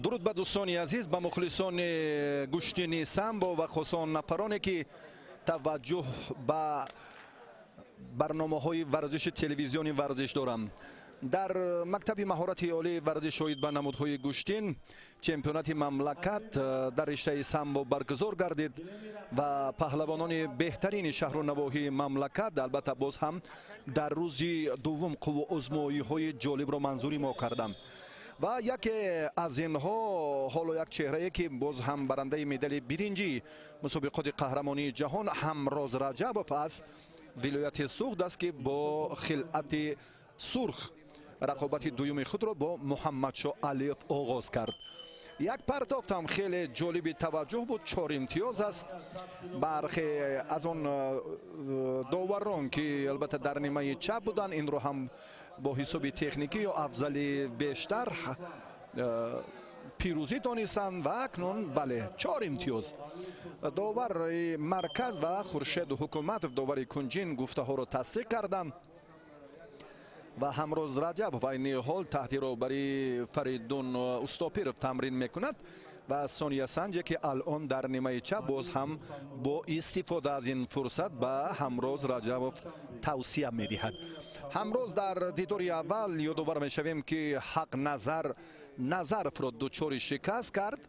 Дуруд ба дӯстони азиз, ба мухлисони гӯштини самбо ва хусусан нафароне ки таваҷҷӯҳ ба барномаҳои варзиши телевизиони варзиш доранд. Дар мактаби маҳорати олии варзиш оид ба намудҳои гӯштин чемпионати мамлакат дар риштаи самбо баргузор гардид ва паҳлавонони беҳтарини шаҳру навоҳии мамлакат албатта боз ҳам дар рӯзи дуввум қувваозмоиҳои ҷолибро манзури мо карданд. Ва яке аз инҳо ҳоло як чеҳрае ки боз ҳам барандаи медали биринҷии мусобиқоти қаҳрамонии ҷаҳон Ҳамроз Раҷабов аз вилояти Суғд аст ки бо хилъати сурх рақобати дуюми худро бо Муҳаммадшоҳ Алиев оғоз кард. Як партофт ҳам хеле ҷолиби таваҷҷӯҳ буд, 4 имтиёз аст. Бархе аз он доварон ки албатта дар нимаи чап буданд, инро ҳам бо ҳисоби техникӣ ё афзали бештар пирӯзӣ донистанд ва акнун бале 4 имтиёз. Довари марказ ва Хуршед Ҳукуматов довари кунҷин гуфтаҳоро тасдиқ карданд ва Ҳамроз Раҷабов айни ҳол таҳти роҳбарии Фаридун Устопиров тамрин мекунад ва Сония Санҷе ки алон дар нимаи чап боз ҳам бо истифода аз ин фурсат ба Ҳамроз Раҷабов тавсия медиҳад. Ҳамроз дар дидори аввал ёдовар мешавем ки Ҳақназар Назаровро дучори шикаст кард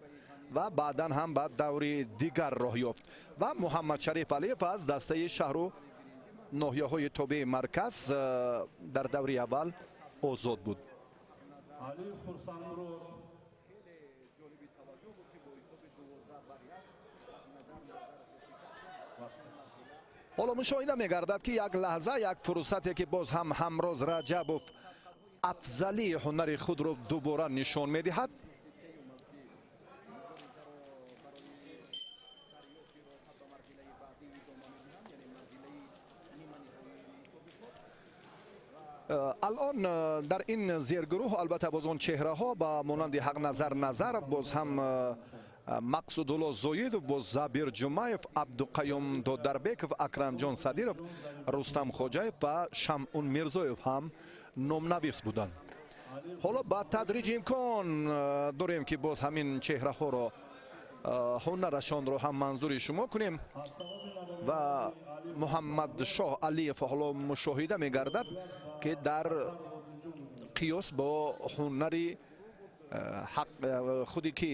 ва баъдан ҳам ба даври дигар роҳ ёфт ва Муҳаммадшариф Алиев аз дастаи шаҳру ноҳияҳои тобеи марказ дар даври аввал озод буд. Ҳоло мушоҳида мегардад ки як лаҳза, як фурсате ки боз ҳам Ҳамроз Раҷабов афзалии ҳунари худро дубора нишон медиҳад. Алон дар ин зергурӯҳ албатта боз он чеҳраҳо ба монанди Ҳақназар Назаров, боз ҳам Мақсудулло Зоидов, боз Забир Ҷумаев, Абдуқаюм Додарбеков, Акрамҷон Садиров, Рустам Хоҷаев ва Шамъун Мирзоев ҳам номнавис буданд. Ҳоло ба тадриҷ имкон дорем ки боз ҳамин чеҳраҳоро ҳунарашонро ҳам манзури шумо кунем ва Муҳаммадшоҳ Алиев ҳоло мушоҳида мегардад ки дар қиёс бо ҳунари худе ки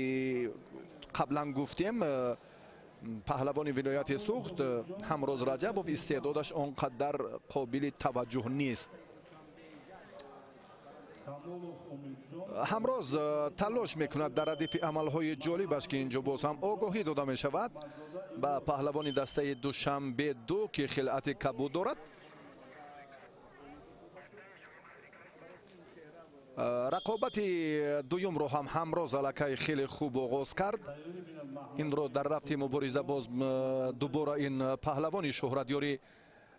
қаблан гуфтем паҳлавони вилояти Суғд Ҳамроз Раҷабов истеъдодаш он қадар қобили таваҷҷӯҳ нест. Ҳамроз талош мекунад дар радифи амалҳои ҷолибаш ки инҷо боз ҳам огоҳӣ дода мешавад ба паҳлавони дастаи Душанбе 2 ки хилъати кабуд дорад. Рақобати дуюмро ҳам Ҳамроз аллакай хеле хуб оғоз кард. Инро дар рафти мубориза боз дубора ин паҳлавони шӯҳратёри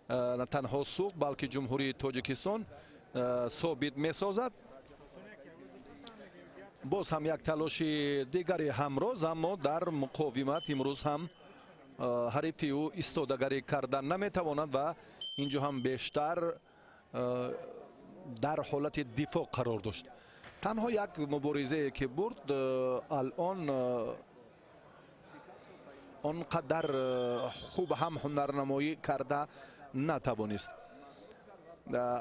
на танҳо Суғд балки Ҷумҳурии Тоҷикистон собит месозад. Боз ҳам як талоши дигари Ҳамроз, аммо дар муқовимат имрӯз ҳам ҳарифи ӯ истодагарӣ кардан наметавонад ва инҷо ҳам бештар дар ҳолати дифоъ қарор дошт. Танҳо як муборизае ки бурд алон он қадар хуб ҳам ҳунарнамоӣ карда натавонист.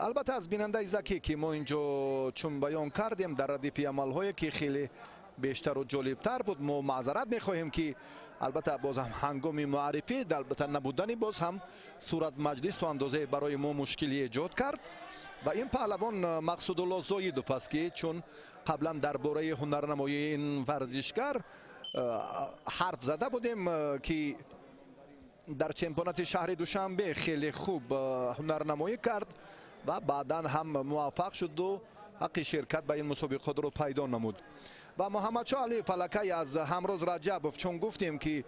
Албатта аз бинандаи закӣ ки мо инҷо чун баён кардем дар радифи амалҳое ки хеле бештару ҷолибтар буд, мо маъзарат мехоҳем ки албатта боз ҳам ҳангоми муаррифӣ албатта набудани боз ҳам сурат маҷлис то андозае барои мо мушкилӣ эҷод кард. Ва ин паҳлавон Мақсудулло Зоидов аст ки чун қаблан дар бораи ҳунарнамоии ин варзишгар ҳарф зада будем ки дар чемпионати шаҳри Душанбе хеле хуб ҳунарнамоӣ кард ва баъдан ҳам муваффақ шуду ҳаққи ширкат ба ин мусобиқотро пайдо намуд. Ва Муҳаммадшоҳ Алиев аллакай аз Ҳамроз Раҷабов чун гуфтем ки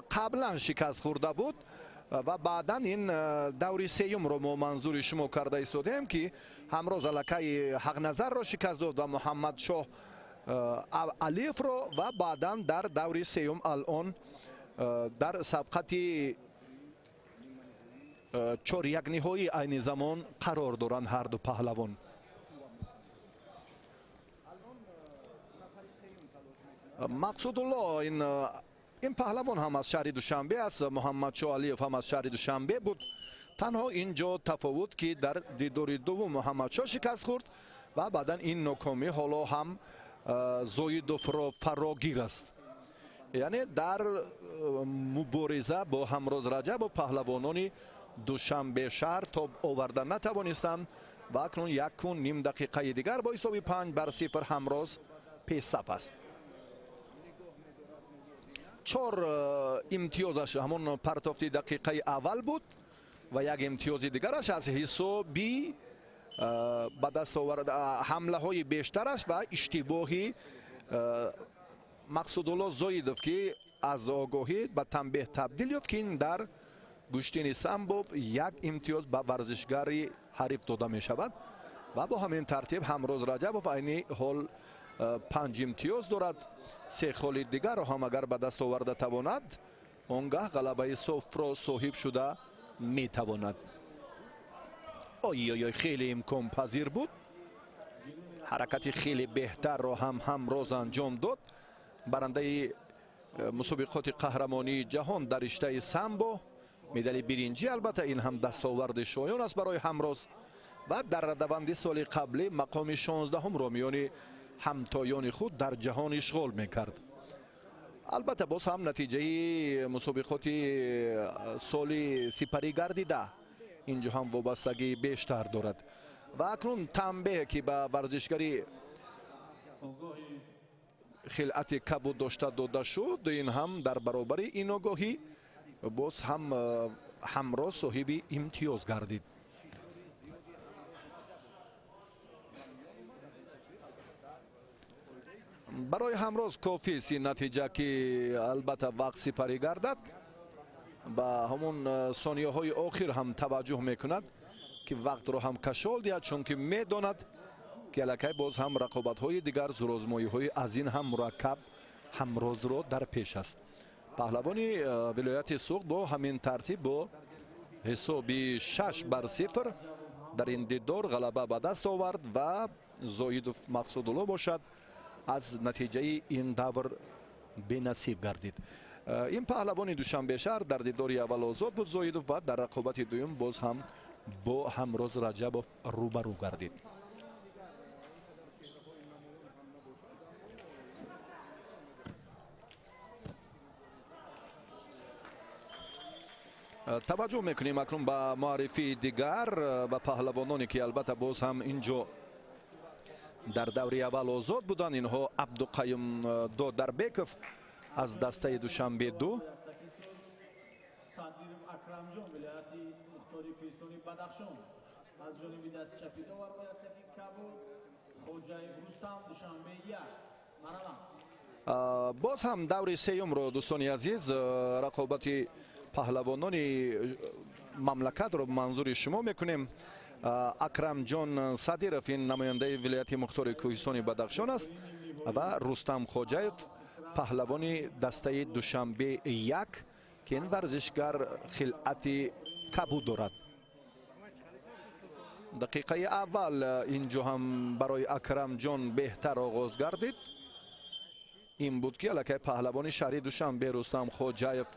қаблан шикаст хӯрда буд ва баъдан ин даври сеюмро мо манзури шумо карда истодем ки Ҳамроз аллакай Ҳақназарро шикаст дод ва Муҳаммадшоҳ Алиевро ва баъдан дар даври сеюм алон дар сабқати 4-1 ниҳоӣ айни замон қарор доранд ҳарду паҳлавон. Мақсудулло ин паҳлавон ҳам аз шаҳри Душанбе аст, Муҳаммадшо Алиев ҳам аз шаҳри Душанбе буд. Танҳо ин ҷо тафовут ки дар дидори дуввум Муҳаммадшо шикаст хӯрд ва баъдан ин нокомӣ ҳоло ҳам Зоидовро фарогир аст. Яъне дар мубориза бо Ҳамроз Раҷабов паҳлавонони Душанбе шаҳр тоб оварда натавонистанд ва акнун 1.5 дақиқаи дигар бо ҳисоби 5-0 Ҳамроз пешсаф аст. 4 имтиёзаш ҳамон партофти дақиқаи аввал буд ва як имтиёзи дигараш аз ҳисоби ба даст оварда ҳамлаҳои бештараш ва иштибоҳи Мақсудулло Зоидов ки аз огоҳӣ ба танбеҳ табдил ёфт, ки ин дар гӯштини самбо як имтиёз ба варзишгари ҳариф дода мешавад ва бо ҳамин тартиб Ҳамроз Раҷабов айни ҳол 5 имтиёз дорад. 3 холи дигарро ҳам агар ба даст оварда тавонад, он гаҳ ғалабаи софро соҳиб шуда метавонад. Ой-ой-ой, хеле имконпазир буд. Ҳаракати хеле беҳтарро ҳам Ҳамроз анҷом дод. Барандаи мусобиқоти қаҳрамонии ҷаҳон дар риштаи самбо, медали биринҷӣ, албатта ин ҳам дастоварди шоён аст барои Ҳамроз ва дар радабанди соли қаблӣ мақоми 16-умро миёни ҳамтоёни худ дар ҷаҳон ишғол мекард. Албатта боз ҳам натиҷаи мусобиқоти соли сипарӣ гардида инҷо ҳам вобастагии бештар дорад. Ва акнун танбеҳ ки ба варзишгари хилъати кабуд дошта дода шуд, ин ҳам дар баробари ин огоҳӣ боз ҳам Ҳамроз соҳиби имтиёз гардид. Барои Ҳамроз кофист ин натиҷа ки албатта вақт сипарӣ гардад. Ба ҳамон сонияҳои охир ҳам таваҷҷӯҳ мекунад ки вақтро ҳам кашол диҳад, чунки медонад ки аллакай боз ҳам рақобатҳои дигар, зӯрозмоиҳои аз ин ҳам мураккаб Ҳамрозро дар пеш аст. Паҳлавони вилояти Суғд бо ҳамин тартиб бо ҳисоби 6-0 дар ин дидор ғалаба ба даст овард ва Зоидов Мақсудулло бошад аз натиҷаи ин давр бенасиб гардид. Ин паҳлавони Душанбешаҳр дар дидори аввал озод буд Зоидов ва дар рақобати дуюм боз ҳам бо Ҳамроз Раҷабов рӯбарӯ гардид. Таваҷҷӯҳ мекунем акнун ба муаррифии дигар ба паҳлавононе ки албатта боз ҳам инҷо дар даври аввал озод буданд. Инҳо Абдуқаюм Додарбеков аз дастаи Душанбе 2, боз ҳам даври сеюмро дӯстони азиз рақобати паҳлавонони мамлакатро манзури шумо мекунем. Акрамҷон Садиров ин намояндаи вилояти мухтори кӯҳистони Бадахшон аст ва Рустам Хоҷаев паҳлавони дастаи Душанбе 1 ки ин варзишгар хилъати кабуд дорад. Дақиқаи аввал инҷо ҳам барои Акрамҷон беҳтар оғоз гардид. Ин буд ки аллакай паҳлавони шаҳри Душанбе Рустам Хоҷаев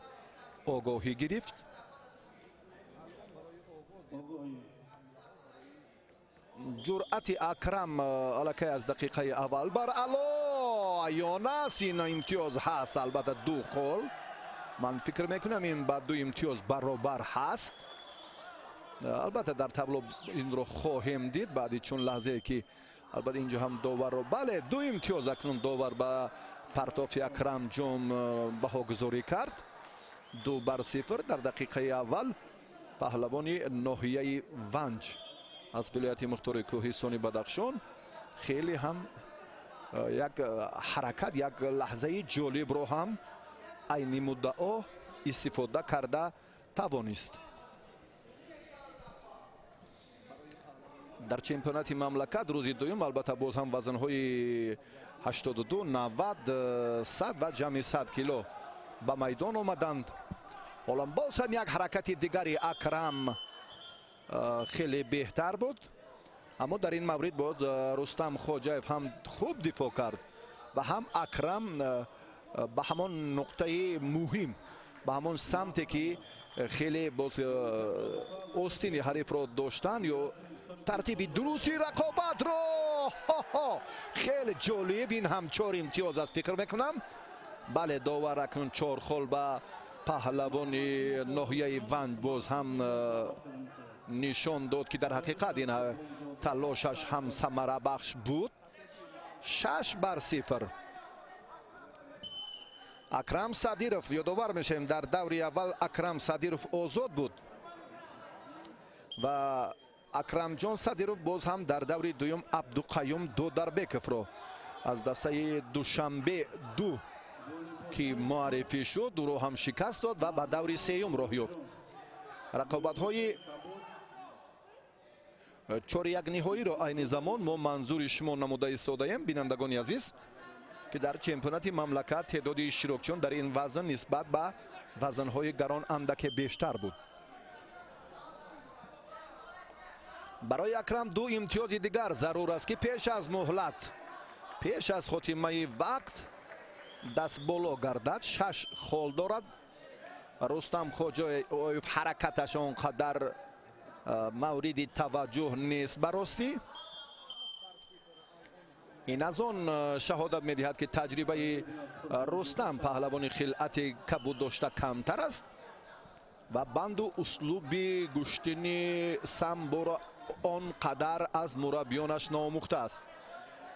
огоҳӣ гирифт. Ҷуръати Акрам аллакай аз дақиқаи аввал бар ало аён аст. Ин имтиёз ҳаст, албатта 2 хол. Ман фикр мекунам ин ба 2 имтиёз баробар ҳаст. Албатта дар табло инро хоҳем дид баъди чун лаҳзае ки албатта инҷо ҳам доварро, бале, 2 имтиёз акнун довар ба партофи Акрамҷон баҳогузорӣ кард. 2-0 дар дақиқаи аввал паҳлавони ноҳияи Ванҷ аз вилояти мухтори кӯҳистони Бадахшон хеле ҳам як ҳаракат, як лаҳзаи ҷолибро ҳам айни муддао истифода карда тавонист. Дар чемпионати мамлакат рӯзи дуюм албатта боз ҳам вазнҳои 82, 90, 100 ва ҷамъи 100 кило ба майдон омаданд. Ҳоло боз ҳам як ҳаракати дигари Акрам хеле беҳтар буд, аммо дар ин маврид боз Рустам Хоҷаев ҳам хуб дифоъ кард ва ҳам Акрам ба ҳамон нуқтаи муҳим, ба ҳамон самте ки хеле боз остини ҳарифро доштан ё тартиби дурусти рақобатро. Хеле ҷолиб, ин ҳам 4 имтиёз аст фикр мекунам. Бале, довар акнун 4 хол ба паҳлавони ноҳияи Ванҷ боз ҳам нишон дод, ки дар ҳақиқат ин талошаш ҳам самарабахш буд. 6-0. Акрам Садиров, ёдовар мешавем, дар даври аввал Акрам Садиров озод буд ва Акрамҷон Садиров боз ҳам дар даври дуюм Абдуқаюм Додарбековро аз дастаи Душанбе 2 ки муаррифӣ шуд, ӯро ҳам шикаст дод ва ба даври сеюм роҳ ёфт. Рақобатҳои 4-1 ниҳоиро айни замон мо манзури шумо намуда истодаем, бинандагони азиз, ки дар чемпионати мамлакат теъдоди иштирокчиён дар ин вазн нисбат ба вазнҳои гарон андаке бештар буд. Барои Акрам 2 имтиёзи дигар зарур аст, ки пеш аз муҳлат, пеш аз хотимаи вақт даст боло гардад. 6 хол дорад. Рустам Хоҷаев ҳаракаташ он қадар мавриди таваҷҷӯҳ нест ба ростӣ. Ин аз он шаҳодат медиҳад, ки таҷрибаи Рустам паҳлавони хилъати кабуд дошта камтар аст ва банду услуби гӯштини самборо он қадар аз мураббиёнаш наомӯхтааст.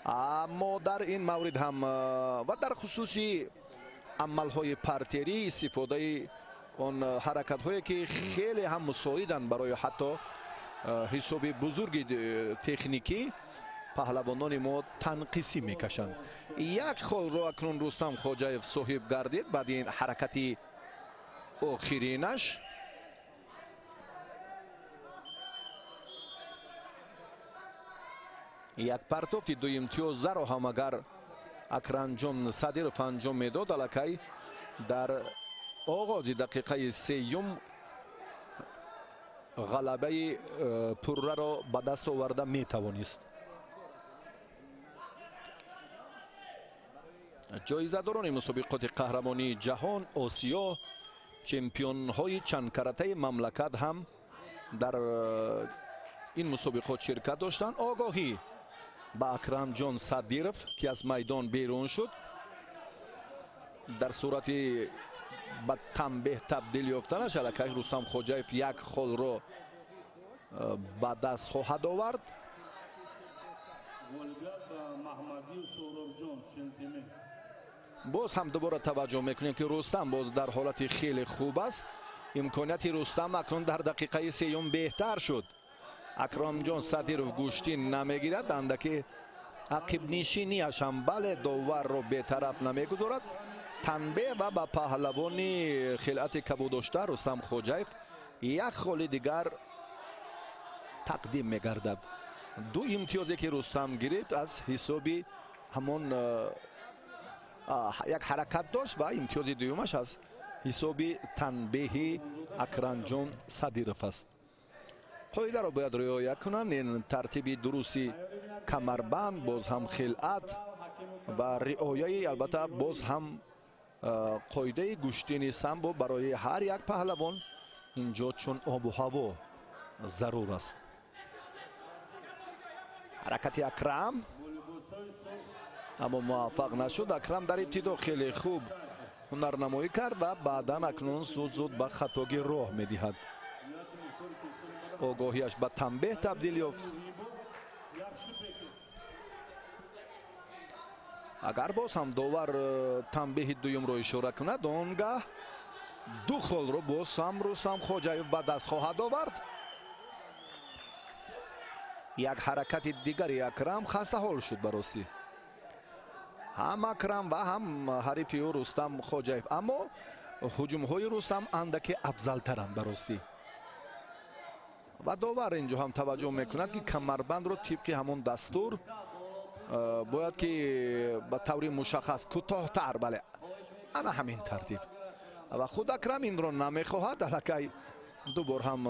Аммо дар ин маврид ҳам ва дар хусуси амалҳои партерӣ, истифодаи он ҳаракатҳое ки хеле ҳам мусоиданд барои ҳатто ҳисоби бузурги техникӣ, паҳлавонони мо танқисӣ мекашанд. 1 холро акнун Рустам Хоҷаев соҳиб гардид баъди ин ҳаракати охиринаш. Як партофти 2 имтиёзаро ҳам агар Акрамҷон Садиров анҷом медод, аллакай дар оғози дақиқаи сеюм ғалабаи пурраро ба даст оварда метавонист. Ҷоизадорони мусобиқоти қаҳрамонии ҷаҳон, Осиё, чемпионҳои чандкаратаи мамлакат ҳам дар ин мусобиқот ширкат доштанд. Огоҳӣ ба Акрамҷон Садиров, ки аз майдон берун шуд, дар сурати ба танбеҳ табдил ёфтанаш аллакай Рустам Хоҷаев 1 холро ба даст хоҳад овард. Боз ҳам дубора таваҷҷӯҳ мекунем, ки Рустам боз дар ҳолати хеле хуб аст. Имконияти Рустам акнун дар дақиқаи сеюм беҳтар шуд. Акрамҷон Садиров гӯштин намегирад, андаки ақибнишинияш ҳам бале доварро бетараф намегузорад. Танбеҳ ва ба паҳлавони хилъати кабуддошта Рустам Хоҷаев 1 холи дигар тақдим мегардад. 2 имтиёзе ки Рустам гирифт аз ҳисоби ҳамон як ҳаракат дошт ва имтиёзи дуюмаш аз ҳисоби танбеҳи Акрамҷон Садиров аст. Қоидаро бояд риоя кунанд. Ин тартиби дурусти камарбанд, боз ҳам хилъат ва риояи албатта боз ҳам қоидаи гӯштини самбо барои ҳар як паҳлавон инҷо чун обу ҳаво зарур аст. Ҳаракати Акрам, аммо муваффақ нашуд. Акрам дар ибтидо хеле хуб ҳунарнамоӣ кард ва баъдан акнун зуд-зуд ба хатогӣ роҳ медиҳад. Огоҳиаш ба танбеҳ табдил ёфт. Агар боз ҳам довар танбеҳи дуюмро ишора кунад, он гаҳ 2 холро боз ҳам Рустам Хоҷаев ба даст хоҳад овард. Як ҳаракати дигари Акрам хастаҳол шуд ба ростӣ. Ҳам Акрам ва ҳам ҳарифи ӯ Рустам Хоҷаев, аммо ҳуҷумҳои Рустам андаке афзалтаранд ба ростӣ. Ва довар инҷо ҳам таваҷҷӯҳ мекунад, ки камарбандро тибқи ҳамон дастур бояд ки ба таври мушаххас кӯтоҳтар, бале, ана ҳамин тартиб. Ва худ Акрам инро намехоҳад. Аллакай 2 бор ҳам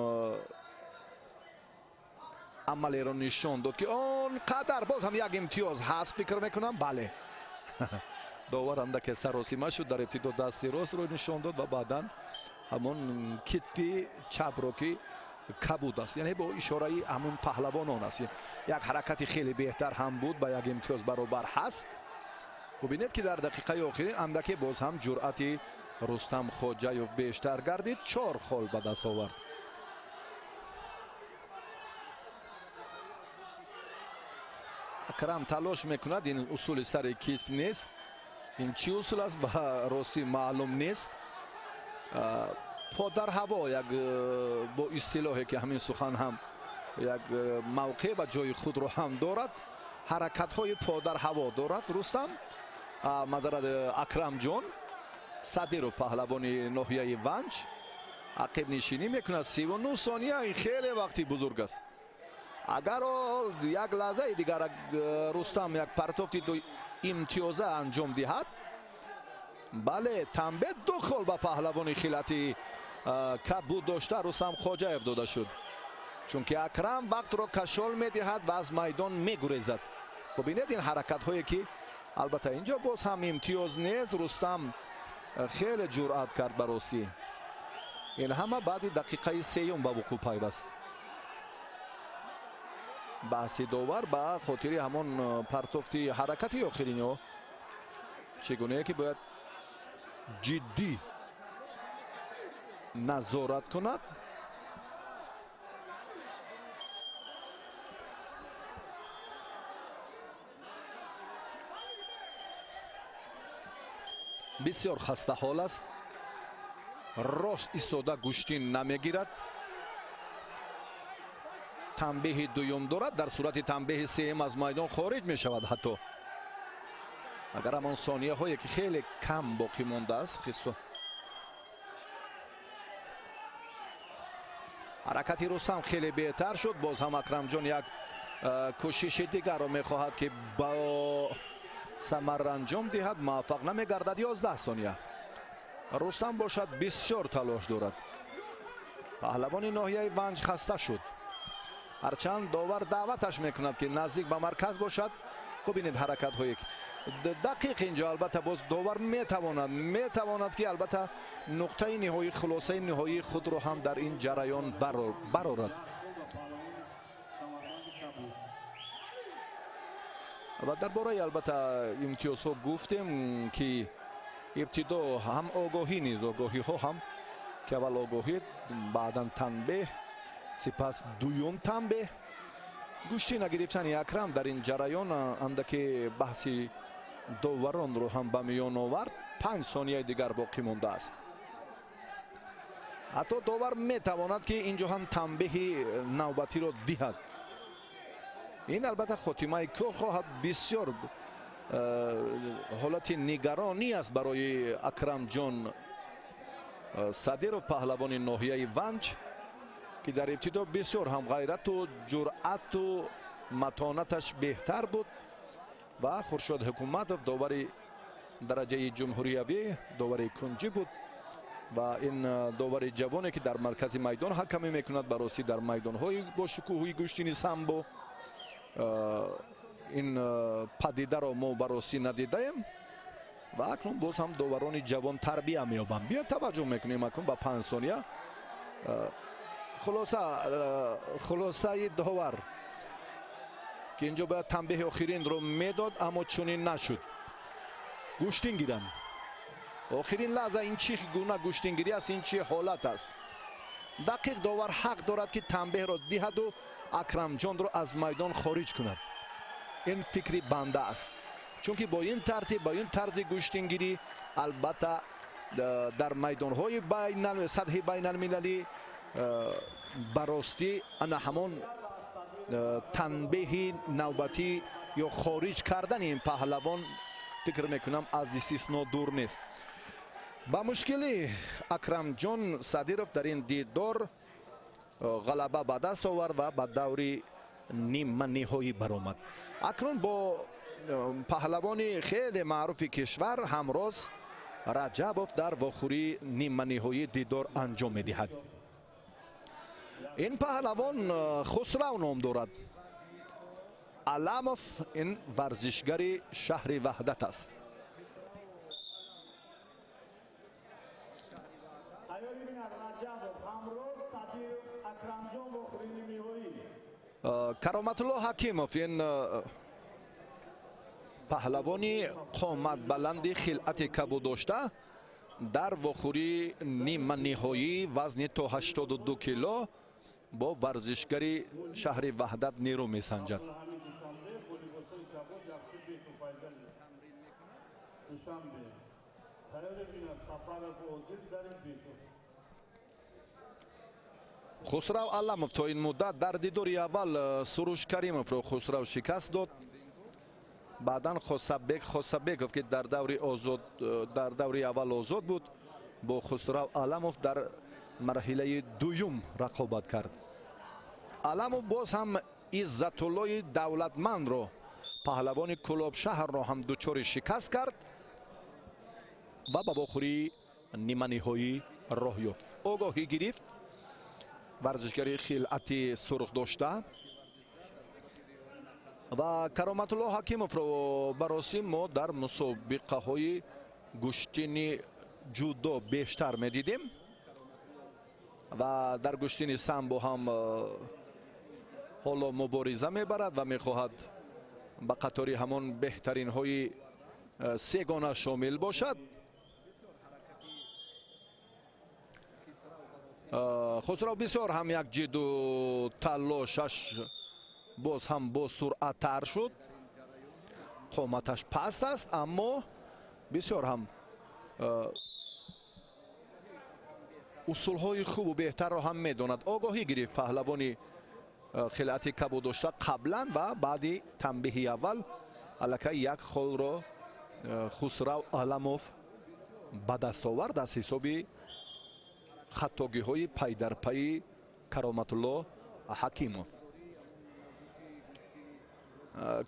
амалеро нишон дод, ки он қадар боз ҳам 1 имтиёз ҳаст фикр мекунам. Бале, Довар андаке саросима шуд, дар ибтидо дасти ростро нишон дод ва баъдан ҳамон китфи чапро, ки кабуд аст, яъне бо ишораи ҳамон паҳлавонон аст. Як ҳаракати хеле беҳтар ҳам буд, ба як имтиёз баробар ҳаст. Бубинед, ки дар дақиқаи охирин андаке боз ҳам ҷуръати Рустам Хоҷаев бештар гардид, 4 хол ба даст овард. Акрам талош мекунад, ин усули сари китф нест. Ин чӣ усул аст, ба ростӣ маълум нест. По дар ҳаво, як бо истилоҳе ки ҳамин сухан ҳам як мавқеъ ва ҷои худро ҳам дорад, ҳаракатҳои по дар ҳаво дорад Рустам. Мадарад Акрамҷон Садиров, паҳлавони ноҳияи Ванҷ, ақибнишинӣ мекунад. 39 сония, ин хеле вақти бузург аст. Агар як лаҳзаи дигар Рустам як партофти ду имтиёза анҷом диҳад, бале, танбеҳ 2 хол ба паҳлавони хилати кабуд дошта Рустам Хоҷаев дода шуд, чунки Акрам вақтро кашол медиҳад ва аз майдон мегурезад. Бубинед ин ҳаракатҳое ки албатта инҷо боз ҳам имтиёз нест. Рустам хеле ҷуръат кард ба ростӣ. Ин ҳама баъди дақиқаи сеюм ба вуқӯъ пайваст. Баҳси довар ба хотири ҳамон партофти ҳаракати охирино, чӣ гунае ки бояд ҷиддӣ назорат кунад. Бисёр хастаҳол аст, рост истода гӯштин намегирад. Танбеҳи дуюм дорад, дар сурати танбеҳи сеюм аз майдон хориҷ мешавад. Ҳатто агар ҳамон сонияҳое ки хеле кам боқӣ мондааст. Ҳаракати Рустам хеле беҳтар шуд. Боз ҳам Акрамҷон як кӯшиши дигарро мехоҳад, ки ба самар анҷом диҳад, муваффақ намегардад. 11 сония. Рустам бошад бисёр талош дорад. Паҳлавони ноҳияи Ванҷ хаста шуд, ҳарчанд довар даъваташ мекунад, ки наздик ба марказ бошад. Бубинед ҳаракатҳое дақиқ инҷо. Албатта боз довар метавонад ки албатта нуқтаи ниҳоӣ, хулосаи ниҳоии худро ҳам дар ин ҷараён барорад. Ва дар бораи албатта имтиёзҳо гуфтем, ки ибтидо ҳам огоҳӣ низ, огоҳиҳо ҳам, ки аввал огоҳӣ, баъдан танбеҳ, сипас дуюм танбеҳ. Гӯшти нагирифтани Акрам дар ин ҷараён андаке баҳси доваронро ҳам ба миён овард. 5 сонияи дигар боқӣ мондааст. Ҳатто довар метавонад, ки инҷо ҳам танбеҳи навбатиро диҳад. Ин албатта хотимаи кор хоҳад. Бисёр ҳолати нигаронӣ аст барои Акрамҷон Садиров, паҳлавони ноҳияи Ванҷ, ки дар ибтидо бисёр ҳам ғайрату ҷуръату матонаташ беҳтар буд. Ва Хуршод Ҳукуматов, довари дараҷаи ҷумҳуриявӣ, довари кунҷӣ буд ва ин довари ҷавоне, ки дар маркази майдон ҳакамӣ мекунад, ба ростӣ дар майдонҳои бо шукӯҳи гӯштини самбо ин падидаро мо ба ростӣ надидаем. Ва акнун боз ҳам доварони ҷавон тарбия меёбанд. Биё таваҷҷӯҳ мекунем акнун ба 5 сония. Хулосаи довар, ки инҷо бояд танбеҳи охиринро медод, аммо чунин нашуд. Гӯштин гиранд. Охирин лаҳза ин чӣ гуна гӯштингирӣ аст, ин чӣ ҳолат аст? Дақиқ довар ҳақ дорад, ки танбеҳро диҳаду Акрамҷонро аз майдон хориҷ кунад. Ин фикри банда аст, чунки бо ин тартиб, бо ин тарзи гӯштингирӣ албатта дар майдонҳои сатҳи байналмилалӣ ба ростӣ ана ҳамон танбеҳи навбатӣ ё хориҷ кардани ин паҳлавон, фикр мекунам, аз истисно дур нест. Ба мушкилӣ Акрамҷон Садиров дар ин дидор ғалаба ба даст овард ва ба даври ниманиҳоӣ баромад. Акнун бо паҳлавони хеле маъруфи кишвар Ҳамроз Раҷабов дар вохӯрии ниманиҳоӣ дидор анҷом медиҳад. Ин паҳлавон Хусрав ном дорад. Аламов ин варзишгари шаҳри Ваҳдат аст. Кароматулло Ҳакимов ин паҳлавони қоматбаланди хилъати кабуд дошта дар вохӯрии ниманиҳоӣ вазни то 82 кило бо варзишгари шаҳри Ваҳдат нерӯ месанҷад. Хусрав Аламов то ин муддат дар дидори аввал Суруш Каримовро Хусрав шикаст дод. Баъдан Хосабек Хосабеков, ки дар даври аввал озод буд, бо Хусрав Аламов дар марҳилаи дуюм рақобат кард. Аламов боз ҳам Иззатуллои Давлатмандро, паҳлавони Кӯлобшаҳрро ҳам дучори шикаст кард ва ба вохӯрии ниманиҳоӣ роҳ ёфт. Огоҳӣ гирифт варзишгари хилъати сурх дошта ва Кароматулло Ҳакимовро баросӣ мо дар мусобиқаҳои гӯштини ҷудо бештар медидем ва дар гӯштини самбо ҳам ҳоло мубориза мебарад ва мехоҳад ба қатори ҳамон беҳтаринҳои сегона шомил бошад. Хусрав бисёр ҳам як ҷиду талошаш боз ҳам бо суръаттар шуд. Қоматаш паст аст, аммо бисёр ҳам усулҳои хубу беҳтарро ҳам медонад. Огоҳӣ гирифт паҳлавони хилъати кабуд дошта қаблан ва баъди танбеҳи аввал аллакай як холро Хусрав Аламов ба даст овард аз ҳисоби хаттогиҳои пайдарпайи Кароматулло Ҳакимов.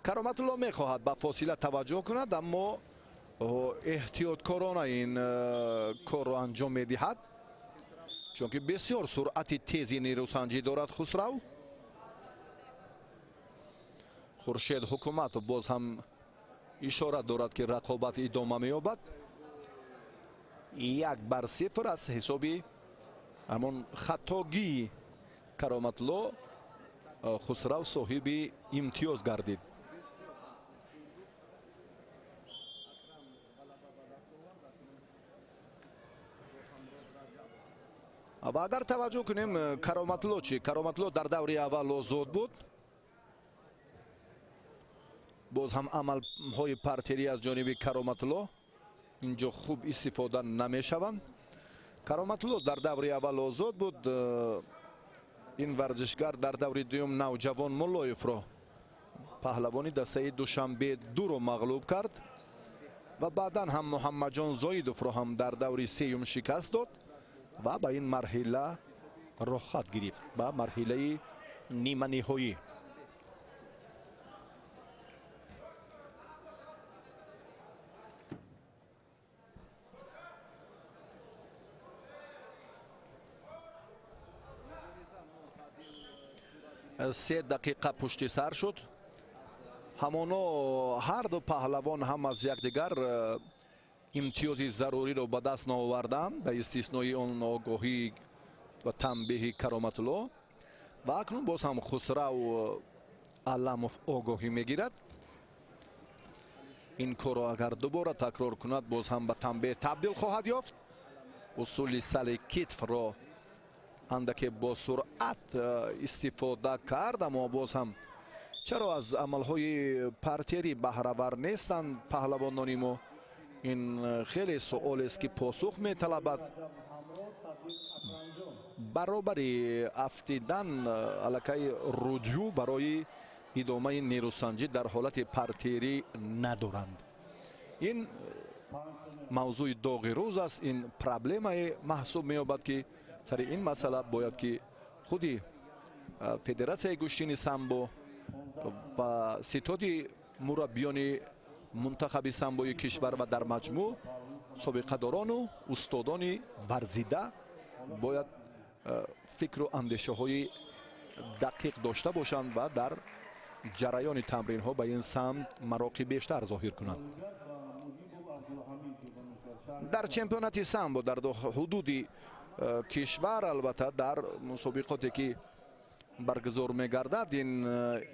Кароматулло мехоҳад ба фосила таваҷҷӯҳ кунад, аммо эҳтиёткорона ин корро анҷом медиҳад, чунки бисёр суръати тези нерӯсанҷӣ дорад Хусрав. Хуршед Ҳукуматов боз ҳам ишора дорад, ки рақобат идома меёбад. 1-0 аз ҳисоби ҳамон хаттогии Кароматулло Хусрав соҳиби имтиёз гардид. Ва агар таваҷҷӯҳ кунем Кароматулло чӣ? Кароматулло дар даври аввал озод буд. Боз ҳам амалҳои партерӣ аз ҷониби Кароматулло инҷо хуб истифода намешаванд. Кароматулло дар даври аввал озод буд. Ин варзишгар дар даври дуюм Навҷавон Муллоевро, паҳлавони дастаи Душанбе дуро мағлуб кард ва баъдан ҳам Муҳаммадҷон Зоидовро ҳам дар даври сеюм шикаст дод ва ба ин марҳила роҳхат гирифт, ба марҳилаи ниманиҳоӣ. Се дақиқа пушти сар шуд. Ҳамоно ҳар ду паҳлавон ҳам аз якдигар имтиёзи заруриро ба даст наоварданд, ба истиснои он огоҳӣ ва танбеҳи Кароматулло. Ва акнун боз ҳам Хусрав Аламов огоҳӣ мегирад. Ин корро агар дубора такрор кунад, боз ҳам ба танбеҳ табдил хоҳад ёфт. Усули сали китфро андаке бо суръат истифода кард, аммо боз ҳам чаро аз амалҳои партерӣ баҳравар нестанд паҳлавонони мо? Ин хеле суолест, ки посух металабад. Баробари афтидан аллакай руҷӯъ барои идомаи нерӯсанҷӣ дар ҳолати партерӣ надоранд. Ин мавзӯи доғи рӯз аст, ин проблемае маҳсуб меёбад, ки сари ин масъала бояд ки худи федератсияи гӯштини самбо ва ситоди мураббиёни мунтахаби самбои кишвар ва дар маҷмӯъ собиқадорону устодони варзида бояд фикру андешаҳои дақиқ дошта бошанд ва дар ҷараёни тамринҳо ба ин самт мароқи бештар зоҳир кунанд. Дар чемпионати самбо дар ҳудуди Кишвар албатта дар мусобиқоте ки баргузор мегардад, ин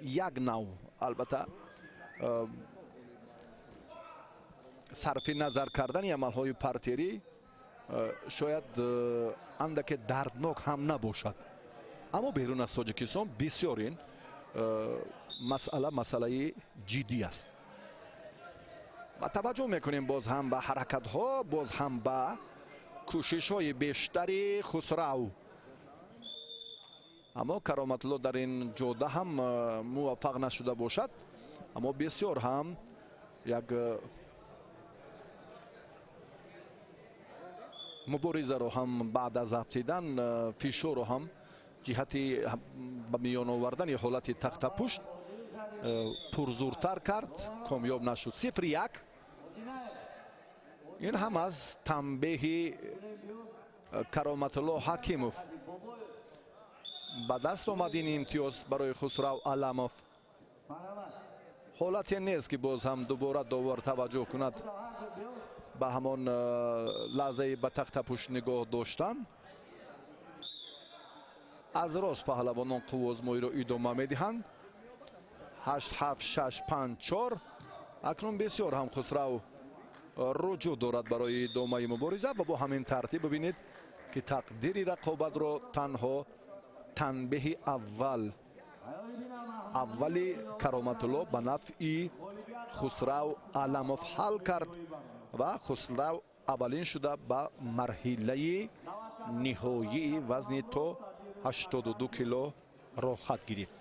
як нав албатта сарфи назар кардани амалҳои партерӣ шояд андаке дарднок ҳам набошад, аммо берун аз Тоҷикистон бисёр ин масъала масъалаи ҷиддӣ аст. Ва таваҷҷӯҳ мекунем боз ҳам ба ҳаракатҳо, боз ҳам ба кӯшишҳои бештари Хусрав. Аммо Кароматулло дар ин ҷода ҳам муваффақ нашуда бошад, аммо бисёр ҳам як муборизаро ҳам баъд аз афтидан фишорро ҳам ҷиҳати ба миён овардани ҳолати тахтапушт пурзуртар кард, комёб нашуд. 0-1. Ин ҳам аз танбеҳи Кароматулло Ҳакимов ба даст омад ин имтиёз барои Хусрав Аламов. Ҳолате нест ки боз ҳам дубора довар таваҷҷӯҳ кунад ба ҳамон лаҳзаи ба тахтапушт нигоҳ доштан. Аз рост паҳлавонон қуввозмоиро идома медиҳанд. 8 7 6 5 4. Акнун бисёр ҳам Хусрав руҷӯъ дорад барои идомаи мубориза ва бо ҳамин тартиб бибинед ки тақдири рақобатро танҳо танбеҳи аввали Кароматулло ба нафъи Хусрав Аламов ҳал кард ва Хусрав аввалин шуда ба марҳилаи ниҳоии вазни то 82 кило роҳхат гирифт.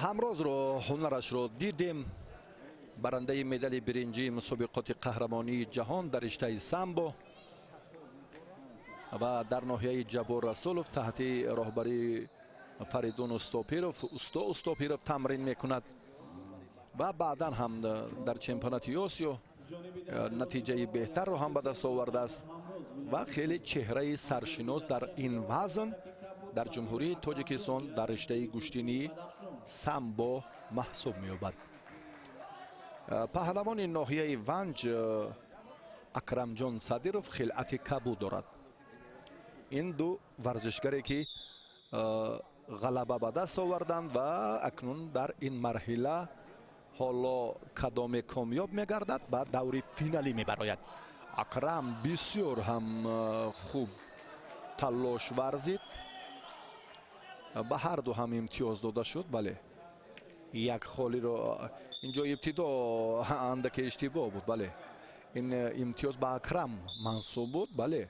Ҳамрозро ҳунарашро дидем. Барандаи медали биринҷии мусобиқоти қаҳрамонии ҷаҳон дар риштаи самбо ва дар ноҳияи Ҷаббор Расулов таҳти роҳбарии Фаридун Устопиров, усто Устопиров тамрин мекунад ва баъдан ҳам дар чемпионати Осиё натиҷаи беҳтарро ҳам ба даст овардааст ва хеле чеҳраи саршинос дар ин вазн дар Ҷумҳурии Тоҷикистон дар риштаи гӯштинии самбо маҳсуб меёбад. Паҳлавони ноҳияи Ванҷ Акрамҷон Садиров хилъати кабуд дорад. Ин ду варзишгаре ки ғалаба ба даст оварданд ва акнун дар ин марҳила ҳоло кадоме комёб мегардад ба даври финалӣ мебарояд. Акрам бисёр ҳам хуб талош варзид, ба ҳар ду ҳам имтиёз дода шуд. Бале, як холиро инҷо ибтидо андаке иштибоҳ буд. Бале, ин имтиёз ба Акрам мансуб буд. Бале,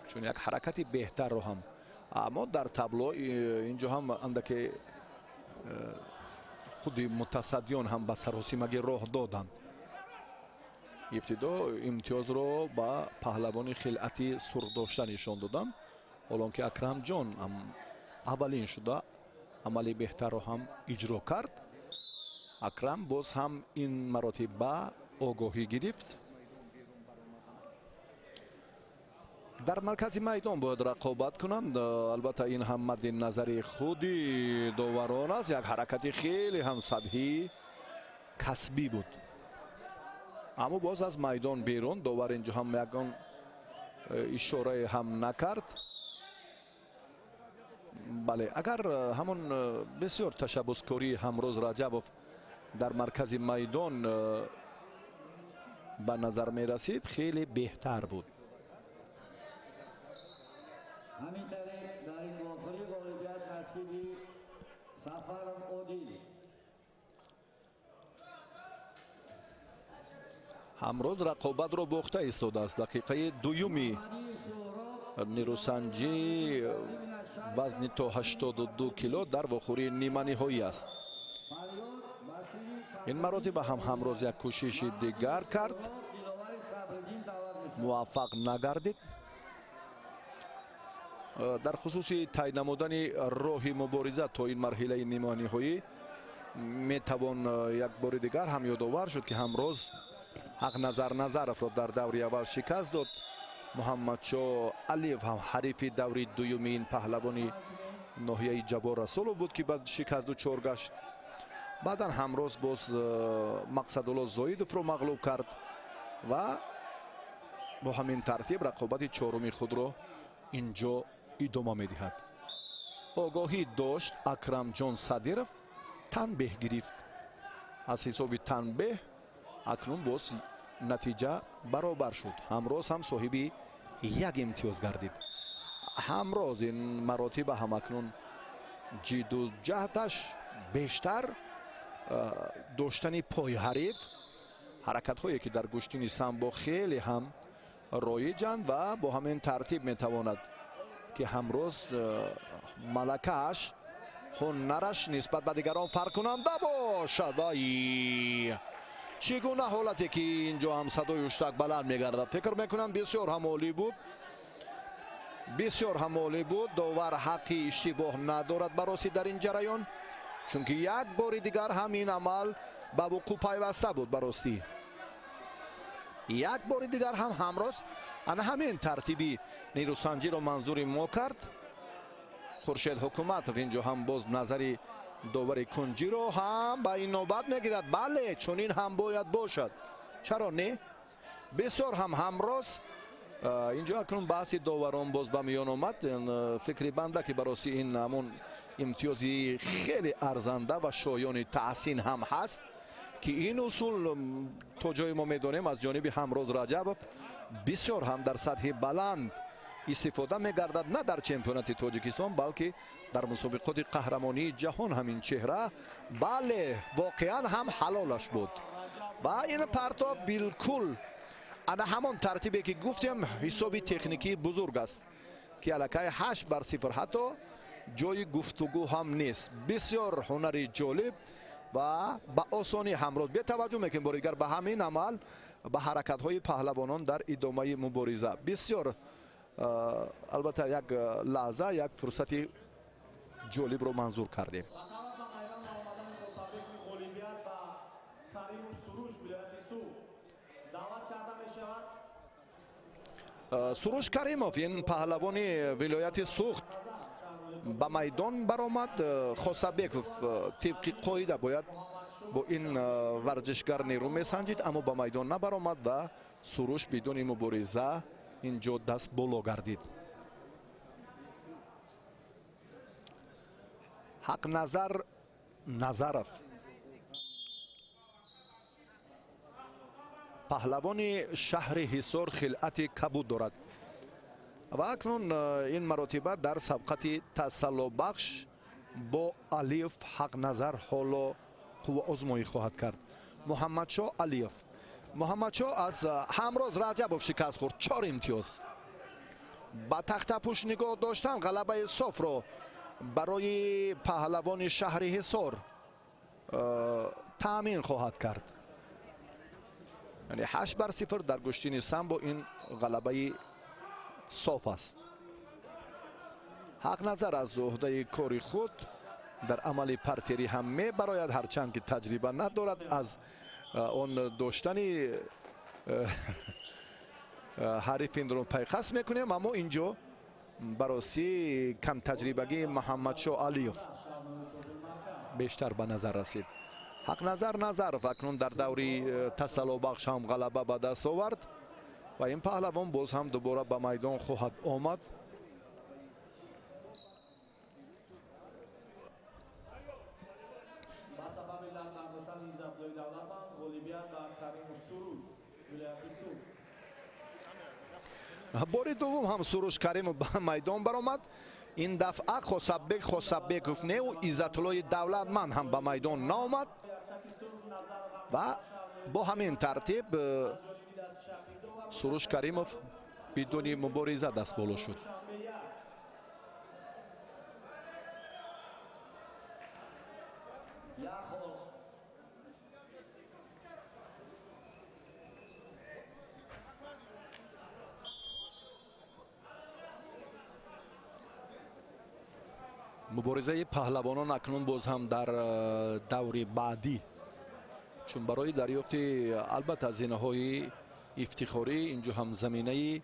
чун як ҳаракати беҳтарро ҳам, аммо дар табло инҷо ҳам андаке худи мутасаддиён ҳам ба саросимагӣ роҳ доданд. Ибтидо имтиёзро ба паҳлавони хилъати сурхдошта нишон доданд, ҳолон ки Акрамҷон ҳам аввалин шуда амали беҳтарро ҳам иҷро кард. Акрам боз ҳам ин маротиба огоҳӣ гирифт. Дар маркази майдон бояд рақобат кунанд. Албатта ин ҳам мадди назари худи доварон аст. Як ҳаракати хеле ҳам сатҳӣ касбӣ буд, аммо боз аз майдон берун довар инҷо ҳам ягон ишорае ҳам накард. Бале, агар ҳамон бисёр ташаббускории Ҳамроз Раҷабов дар маркази майдон ба назар мерасид, хеле беҳтар буд. Ҳамроз рақобатро бохта истодааст. Дақиқаи дуюми нерӯсанҷӣ вазни то 82 кило дар вохӯрии ниманиҳоӣ аст. Ин маротиба ҳам Ҳамроз як кӯшиши дигар кард, муваффақ нагардид. Дар хусуси тай намудани роҳи мубориза то ин марҳилаи ниманиҳоӣ метавон як бори дигар ҳам ёдовар шуд ки Ҳамроз Ҳақназар Назаровро дар даври аввал шикаст дод. Муҳаммадшоҳ Алиев ҳам ҳарифи даври дуюми ин паҳлавони ноҳияи Ҷаббор Расулов буд, ки ба шикаст дучор гашт. Баъдан ҳамроз боз Мақсадулло Зоидовро мағлуб кард ва бо ҳамин тартиб рақобати чоруми худро инҷо идома медиҳад. Огоҳӣ дошт Акрамҷон Садиров, танбеҳ гирифт. Аз ҳисоби танбеҳ акнун боз натиҷа баробар шуд. Ҳамроз ҳам соҳиби як имтиёз гардид. Ҳамроз ин маротиба ҳам акнун ҷидду ҷаҳдаш бештар доштани пои ҳариф, ҳаракатҳое ки дар гӯштини самбо хеле ҳам роиҷанд ва бо ҳамин тартиб метавонад ки ҳамроз малакааш, ҳунараш нисбат ба дигарон фарқкунанда бошад. Ай, чӣ гуна ҳолате ки инҷо ҳам садои ҳуштак баланд мегардад. Фикр мекунам бисёр ҳам олӣ буд, бисёр ҳам олӣ буд. Довар ҳаққи иштибоҳ надорад баросӣ дар ин ҷараён, чунки як бори дигар ҳам ин амал ба вуқӯъ пайваста буд. Баростӣ як бори дигар ҳам ҳамроз ана ҳамин тартиби нерӯсанҷиро манзури мо кард. Хуршед Ҳукуматов инҷо ҳам боз назари довари кунҷиро ҳам ба ин навбат мегирад. Бале, чунин ҳам бояд бошад, чаро не? Бисёр ҳам ҳамроз инҷо акнун баҳси доварон боз ба миён омад. Фикри банда ки бароси ин ҳамон имтиёзи хеле арзанда ва шоёни таҳсин ҳам ҳаст, ки ин усул то ҷое мо медонем аз ҷониби Ҳамроз Раҷабов бисёр ҳам дар сатҳи баланд истифода мегардад, на дар чемпионати Тоҷикистон, балки дар мусобиқоти қаҳрамонии ҷаҳон ҳамин чеҳра, бале, воқеан ҳам ҳалолаш буд. Ва ин партоб билкул ана ҳамон тартибе ки гуфтем ҳисоби техникии бузург аст, ки аллакай 8-0 ҳатто ҷои гуфтугӯ ҳам нест. Бисёр ҳунари ҷолиб ва ба осонӣ ҳамроз бетаваҷҷӯҳ мекунем бори дигар ба ҳамин амал, ба ҳаракатҳои паҳлавонон дар идомаи мубориза. Бисёр албатта як лаҳза, як фурсати ҷолибро манзур кардем. Суруш Каримов, ин паҳлавони вилояти Суғд, ба майдон баромад. Хосабеков тибқи қоида бояд бо ин варзишгар нерӯ месанҷид, аммо ба майдон набаромад ва Суруш бидуни мубориза инҷо даст боло гардид. Ҳақназар Назаров, паҳлавони шаҳри Ҳисор, хилъати кабуд дорад ва акнун ин маротиба дар сабқати тасаллобахш бо Алиев Ҳақназар ҳоло қувваозмоӣ хоҳад кард. Муҳаммадшоҳ Алиев. Муҳаммадшоҳ аз Ҳамроз Раҷабов шикаст хӯрд, 4 имтиёз. Ба тахтапӯш нигоҳ доштан ғалабаи софро барои паҳлавони шаҳри Ҳисор таъмин хоҳад кард. Яъне 8-0 дар гӯштини самбо ин ғалабаи соф аст. Ҳақназар аз уҳдаи кори худ дар амали партерӣ ҳам мебарояд, ҳарчанд ки таҷриба надорад аз он доштани ҳариф инро пайхас мекунем, аммо инҷо бароси камтаҷрибагии Муҳаммадшоҳ Алиев бештар ба назар расид. Ҳақназар Назаров акнун дар даври тасаллобахш ҳам ғалаба ба даст овард ва ин паҳлавон боз ҳам дубора ба майдон хоҳад омад. Бори дуввум ҳам Суруш Каримов ба майдон баромад. Ин дафъа Хосаббек Хосаббеков неу Иззатуллои Давлатманд ҳам ба майдон наомад ва бо ҳамин тартиб Суруш Каримов бидуни мубориза даст боло шуд. Муборизаи паҳлавонон акнун боз ҳам дар даври баъдӣ, чун барои дарёфти албатта зинаҳои ифтихорӣ инҷо ҳам заминаи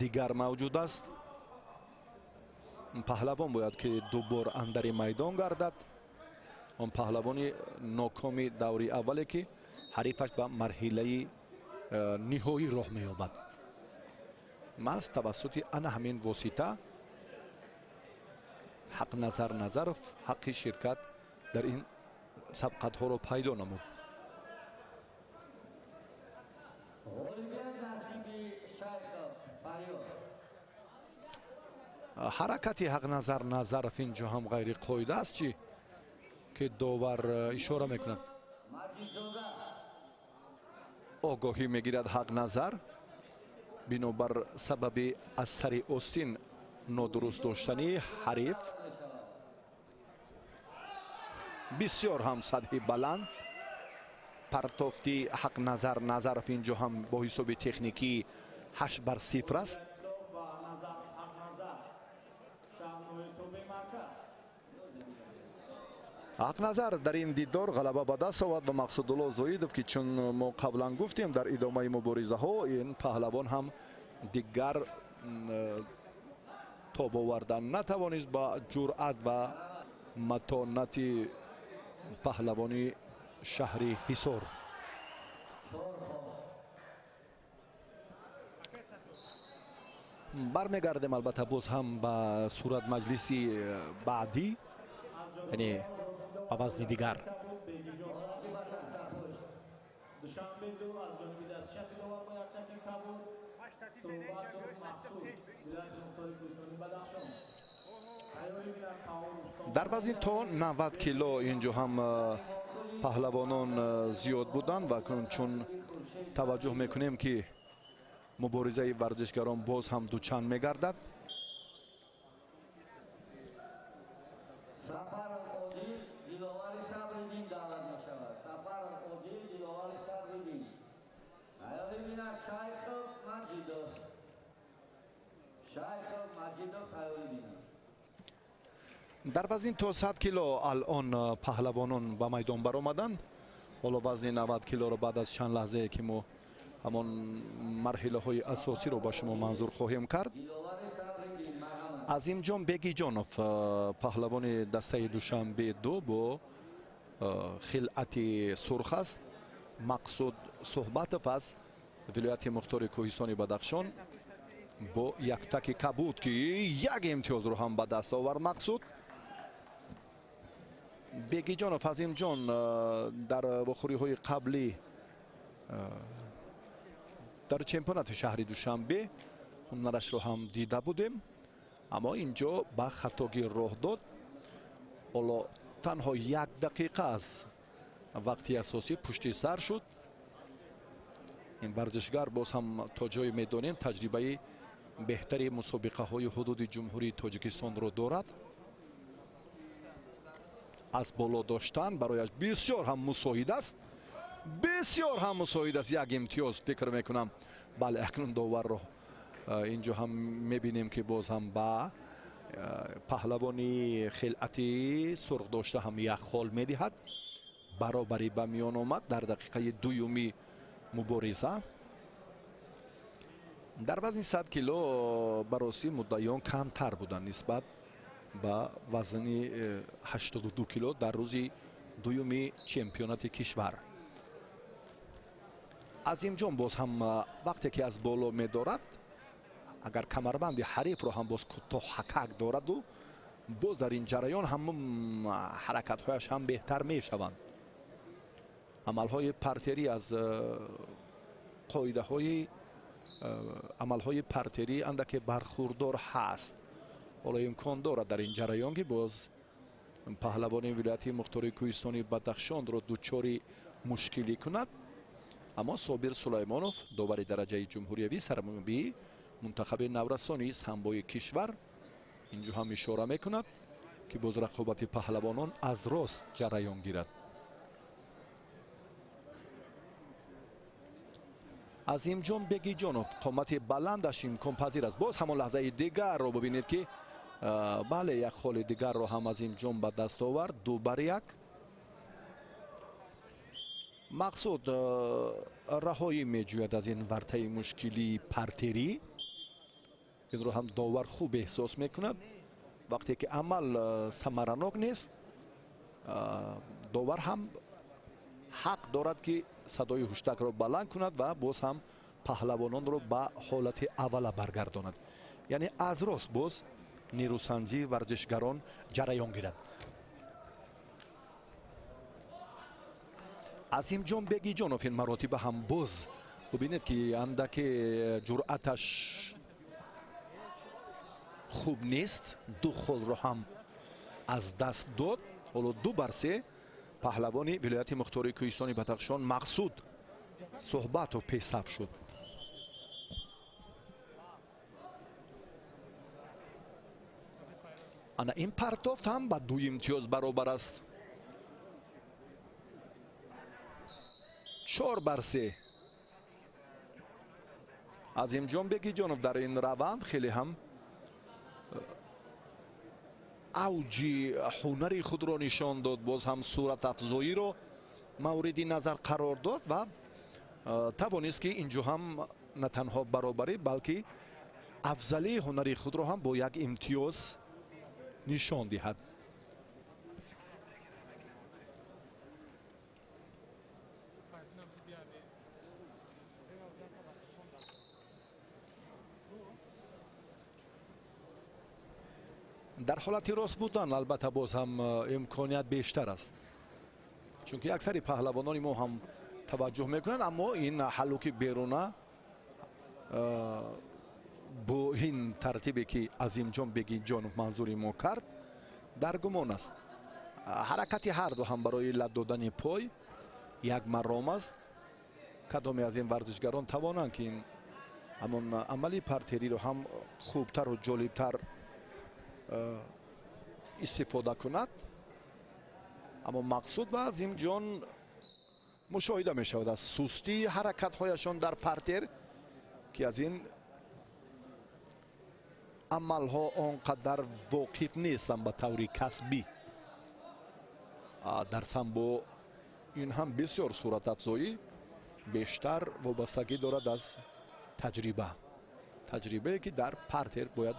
дигар мавҷуд аст. Паҳлавон бояд ки ду бор андари майдон гардад. Он паҳлавони нокоми даври аввале ки ҳарифаш ба марҳилаи ниҳоӣ роҳ меёбад. Маҳз тавассути ана ҳамин восита Ҳақназар Назаров ҳаққи ширкат дар ин сабқатҳоро пайдо намуд. Ҳаракати Ҳақназар Назаров инҷо ҳам ғайриқоида аст, чи ки довар ишора мекунад. Огоҳӣ мегирад Ҳақназар бинобар сабаби аз сари остин нодуруст доштани ҳариф. Бисёр ҳам сатҳи баланд партофти Ҳақназар Назаров инҷо ҳам бо ҳисоби техникӣ 8-0 аст. Ҳақназар дар ин дидор ғалаба ба даст овард ва Мақсудулло Зоидов, ки чун мо қаблан гуфтем, дар идомаи муборизаҳо ин паҳлавон ҳам дигар тоб овардан натавонист ба ҷуръат ва матонати паҳлавони шаҳри Ҳисор. Бармегардем албатта боз ҳам ба сурат маҷлиси баъдӣ, яъне ба вазни дигар. Дар вазни то 90 кило инҷо ҳам паҳлавонон зиёд буданд ва чун таваҷҷӯҳ мекунем ки муборизаи варзишгарон боз ҳам дучанд мегардад. Дар вазни то 100 кило алон паҳлавонон ба майдон баромаданд. Ҳоло вазни 90 килоро баъд аз чанд лаҳзае ки мо ҳамон марҳилаҳои асосиро ба шумо манзур хоҳем кард. Азимҷон Бегиҷонов, паҳлавони дастаи Душанбе 2 бо хилъати сурх аст. Мақсуд Суҳбатов аз вилояти мухтори Кӯҳистони Бадахшон бо яктаки кабуд, ки як имтиёзро ҳам ба даст овард Мақсуд. Бегиҷонов Азимҷон дар вохӯриҳои қаблӣ дар чемпионати шаҳри Душанбе ҳунарашро ҳам дида будем, аммо инҷо ба хатогӣ роҳ дод. Ҳоло танҳо як дақиқа аз вақти асосӣ пушти сар шуд. Ин варзишгар боз ҳам то ҷое медонем таҷрибаи беҳтари мусобиқаҳои ҳудуди Ҷумҳурии Тоҷикистонро дорад. Аз боло доштан барояш бисёр ҳам мусоид аст, бисёр ҳам мусоид аст. Як имтиёз фикр мекунам. Бале, акнун доварро инҷо ҳам мебинем ки боз ҳам ба паҳлавони хилъати сурх дошта ҳам як хол медиҳад. Баробарӣ ба миён омад дар дақиқаи дуюми мубориза. Дар вазни 100 кило баросӣ муддаиён камтар буданд нисбат ба вазни 82 кило дар рӯзи дуюми чемпионати кишвар. Азимҷон боз ҳам вақте ки аз боло медорад, агар камарбанди ҳарифро ҳам боз кӯтоҳ ҳакак дораду, боз дар ин ҷараён ҳам ҳаракатҳояш ҳам беҳтар мешаванд. Амалҳои партерӣ аз қоидаҳои амалҳои партерӣ андаке бархурдор ҳаст. Ҳоло имкон дорад дар ин ҷараён ки боз паҳлавони вилояти мухтори Кӯҳистони Бадахшонро дучори мушкилӣ кунад. Аммо Собир Сулаймонов, довари дараҷаи ҷумҳуриявӣ, сармураббии мунтахаби наврасони самбои кишвар, инҷо ҳам ишора мекунад ки боз рақобати паҳлавонон аз рост ҷараён гирад. Азимҷон Бегиҷонов қомати баландаш имконпазир аст. Боз ҳамон лаҳзаи дигарро бибинед ки бале, як холи дигарро ҳам Азимҷон ба даст овард. 2-1. Мақсуд раҳоӣ меҷӯяд аз ин вартаи мушкилии партерӣ. Инро ҳам довар хуб эҳсос мекунад. Вақте ки амал самаранок нест, довар ҳам ҳақ дорад ки садои ҳуштакро баланд кунад ва боз ҳам паҳлавононро ба ҳолати аввала баргардонад. Яъне аз рост боз нерӯсанҷии варзишгарон ҷараён гирад. Азимҷон Бегиҷонов ин маротиба ҳам боз бубинед ки андаке ҷуръаташ хуб нест, ду холро ҳам аз даст дод. Ҳоло 2-3 паҳлавони вилояти мухтори кӯҳистони Бадахшон Мақсуд Суҳбатов пешсаф шуд. Ана ин партофт ҳам ба 2 имтиёз баробар аст. 4-3. Азимҷон Бегиҷонов дар ин раванд хеле ҳам авҷи ҳунари худро нишон дод, боз ҳам суратафзоиро мавриди назар қарор дод ва тавонист ки инҷо ҳам на танҳо баробарӣ, балки афзалии ҳунари худро ҳам бо як имтиёз нишон диҳад. Дар ҳолати рост будан албатта боз ҳам имконият бештар аст, чунки аксари паҳлавонони мо ҳам таваҷҷӯҳ мекунанд, аммо ин ҳаллуки беруна бо ин тартибе ки Азимҷон Бегиҷонов манзури мо кард дар гумон аст. Ҳаракати ҳарду ҳам барои лат додани пой як маром аст. Кадоме аз ин варзишгарон тавонанд ки ин ҳамон амали партериро ҳам хубтару ҷолибтар истифода кунад. Аммо Мақсуд ва Азимҷон мушоҳида мешавад аз сустии ҳаракатҳояшон дар партер, ки аз ин амалҳо он қадар воқиф нестанд ба таври касбӣ. Дар самбо ин ҳам бисёр суратафзоӣ бештар вобастагӣ дорад аз таҷриба, таҷрибае ки дар партер бояд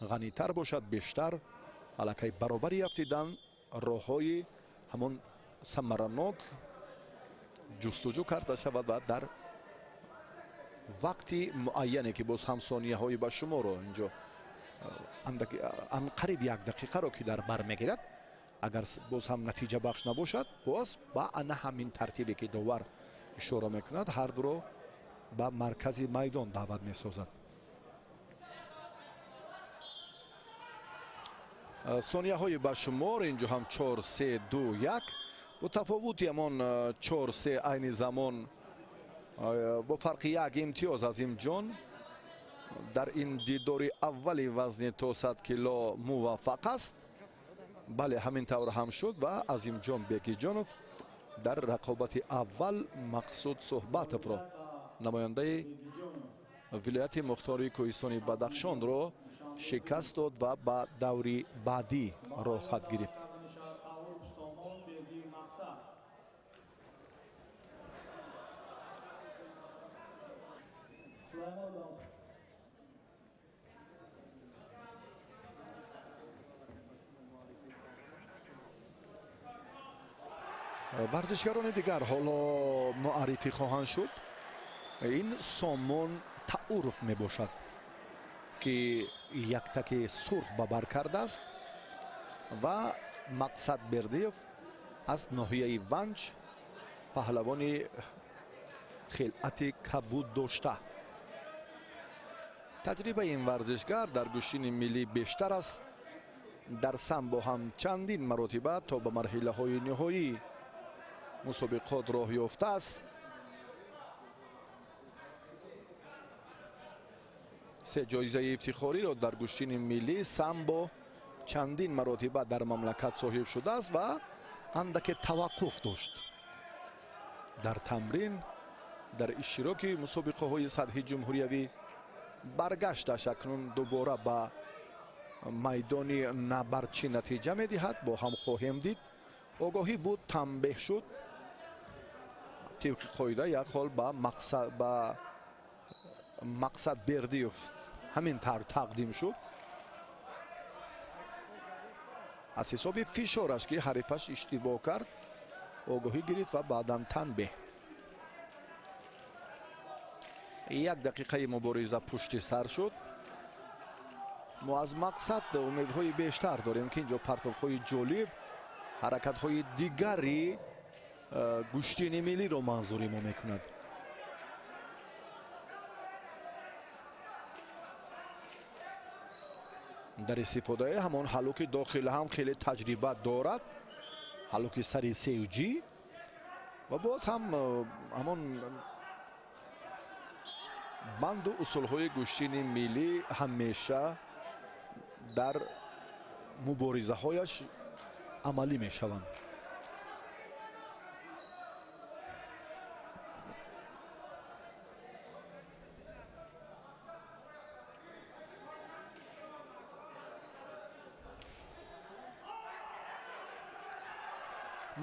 ғанитар бошад, бештар аллакай баробари афтидан роҳҳои ҳамон самаранок ҷустуҷӯ карда шавад ва дар вақти муайяне ки боз ҳам сонияҳои ба шуморо инҷо анқариб 1 дақиқаро ки дар бар мегирад, агар боз ҳам натиҷабахш набошад, боз ба ана ҳамин тартибе ки довар ишора мекунад, ҳардуро ба маркази майдон даъват месозад. Сонияҳои ба шумор инҷо ҳам 4, 3, 2, 1 бо тафовути ҳамон 4, 3 айни замон бо фарқи 1 имтиёз Азимҷон дар ин дидори аввали вазни то 100 кило муваффақ аст. Бале, ҳамин тавр ҳам шуд ва Азимҷон Бегиҷонов дар рақобати аввал Мақсуд Суҳбатовро, намояндаи вилояти мухтори кӯҳистони Бадахшонро шикаст дод ва ба даври баъдӣ роҳхат гирифт. Варзишгарони дигар ҳоло муаррифӣ хоҳанд шуд. Ин Сомон Тауров мебошад ки яктаки сурх ба бар кардааст ва Мақсад Бердиев аз ноҳияи Ванҷ, паҳлавони хилъати кабуд дошта. Таҷрибаи ин варзишгар дар гӯштини миллӣ бештар аст. Дар самбо ҳам чандин маротиба то ба марҳилаҳои ниҳоӣ мусобиқот роҳ ёфтааст. 3 ҷоизаи ифтихориро дар гӯштини миллӣ самбо чандин маротиба дар мамлакат соҳиб шудааст ва андаке таваққуф дошт дар тамрин, дар иштироки мусобиқаҳои сатҳи ҷумҳуриявӣ. Баргашташ акнун дубора ба майдони набард чӣ натиҷа медиҳад, бо ҳам хоҳем дид. Огоҳӣ буд, танбеҳ шуд. Тибқи қоида як ҳол ба Мақсад Бердиев Ҳамин тавр тақдим шуд. Аз ҳисоби фишораш, ки ҳарифаш иштибоҳ кард, огоҳӣ гирифт ва баъдан танбеҳ. Як дақиқаи мубориза пушти сар шуд. Мо аз мақсад умедҳои бештар дорем, ки инҷо партовҳои ҷолиб, ҳаракатҳои дигари гӯштини миллиро манзури мо мекунад. Дар истифодаи ҳамон ҳалуки дохила ҳам хеле таҷриба дорад, ҳалуки сари севҷӣ, ва боз ҳам ҳамон банду усулҳои гӯштини миллӣ ҳамеша дар муборизаҳояш амалӣ мешаванд.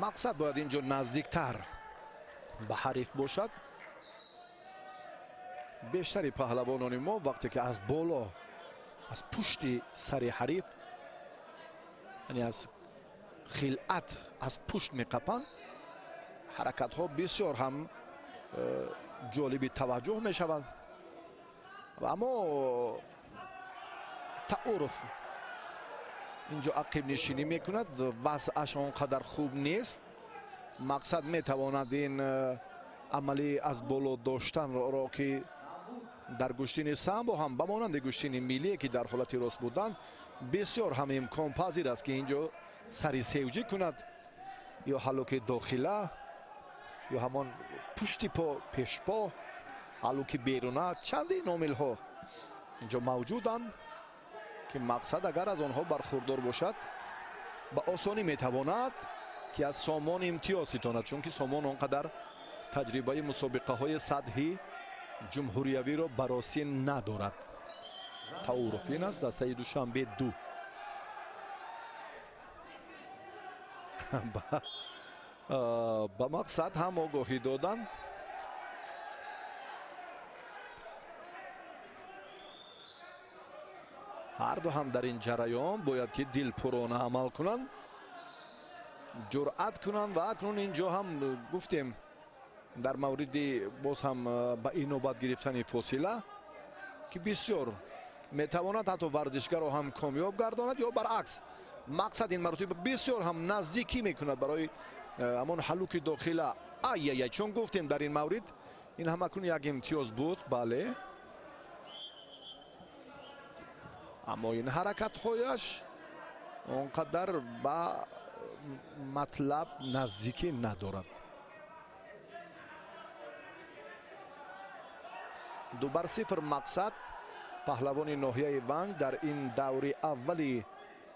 Мақсад бояд инҷо наздиктар ба ҳариф бошад. Бештари паҳлавонони мо вақте ки аз боло, аз пушти сари ҳариф, яъне аз хилъат аз пушт меқапанд, ҳаракатҳо бисёр ҳам ҷолиби таваҷҷӯҳ мешаванд. Аммо Тауров инҷо ақибнишинӣ мекунад, вазъаш он қадар хуб нест. Мақсад метавонад ин амалӣ аз боло доштанро, ки дар гӯштини самбо ҳам ба монанди гӯштини миллие, ки дар ҳолати рост будан бисёр ҳам имконпазир аст, ки инҷо сари севҷӣ кунад, ё ҳалуки дохила, ё ҳамон пушти по, пешпо, ҳалуки беруна. Чандин омилҳо инҷо мавҷуданд, ки мақсад агар аз онҳо бархурдор бошад, ба осонӣ метавонад, ки аз Сомон имтиёз ситонад, чунки Сомон он қадар таҷрибаи мусобиқаҳои сатҳи ҷумҳуриявиро баросӣ надорад. Тауров ин аст, дастаи Душанбе 2. Ба мақсад ҳам огоҳӣ доданд. Ҳарду ҳам дар ин ҷараён бояд ки дилпурона амал кунанд, ҷуръат кунанд. Ва акнун инҷо ҳам гуфтем дар мавриди боз ҳам ба инобат гирифтани фосила, ки бисёр метавонад ҳатто варзишгарро ҳам комёб гардонад, ё баръакс мақсад ин маротиба бисёр ҳам наздикӣ мекунад барои ҳамон ҳалуки дохила. Ай-яй-яй, чун гуфтем дар ин маврид ин ҳам акнун як имтиёз буд, бале, аммо ин ҳаракатҳояш он қадар ба матлаб наздикӣ надорад. 2-0 мақсад паҳлавони ноҳияи Ванҷ дар ин даври аввали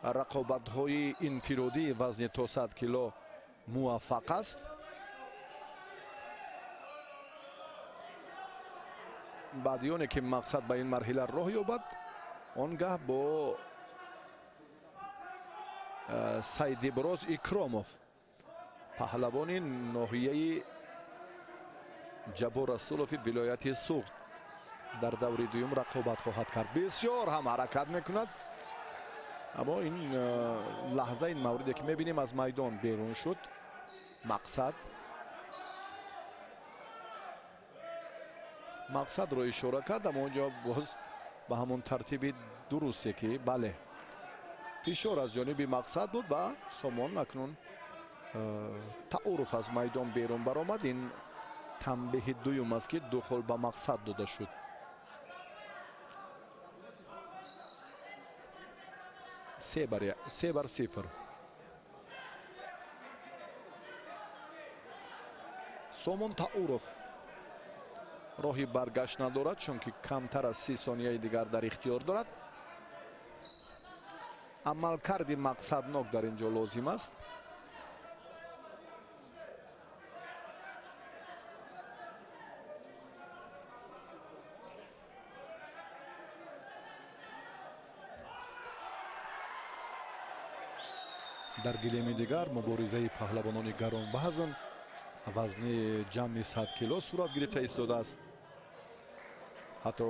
рақобатҳои инфиродии вазни то 100 кило муваффақ аст. Баъди оне ки мақсад ба ин марҳила роҳ ёбад, он гаҳ бо Сайдиброз Икромов, паҳлавони ноҳияи Ҷаббор Расулови вилояти Суғд, дар даври дуюм рақобат хоҳад кард. Бисёр ҳам ҳаракат мекунад, аммо ин лаҳза, ин мавриде ки мебинем, аз майдон берун шуд мақсад. Мақсадро ишора кард, аммо онҷо боз ба ҳамон тартиби дурусте, ки бале, фишор аз ҷониби мақсад буд ва Сомон акнун Тауров аз майдон берун баромад. Ин танбеҳи дуюм аст, ки ду хол ба мақсад дода шуд. 3-0. Сомон Тауров роҳи баргашт надорад, чунки камтар аз 30 сонияи дигар дар ихтиёр дорад. Амалкарди мақсаднок дар ин ҷо лозим аст. Дар гилеми дигар муборизаи паҳлавонони гаронвазн вазни ҷамъи 100 кило сурат гирифта истодааст. Ҳатто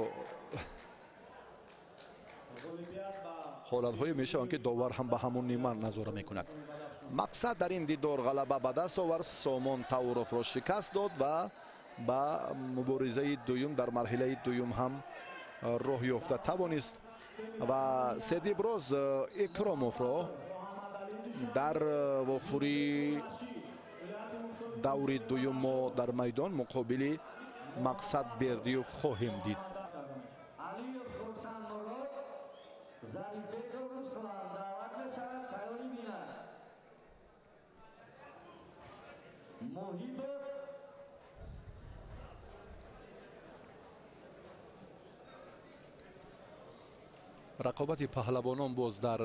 Ҳолатҳое мешаванд, ки довар ҳам ба ҳамон нима назора мекунад. Мақсад дар ин дидор ғалаба ба даст овард, Сомон Тауровро шикаст дод ва ба муборизаи дуюм дар марҳилаи дуюм ҳам роҳ ёфта тавонист ва Седиброз Икромовро дар вохӯрии даври дуюм мо дар майдон муқобили Мақсад Бердиев хоҳем дид. Рақобати паҳлавонон боз дар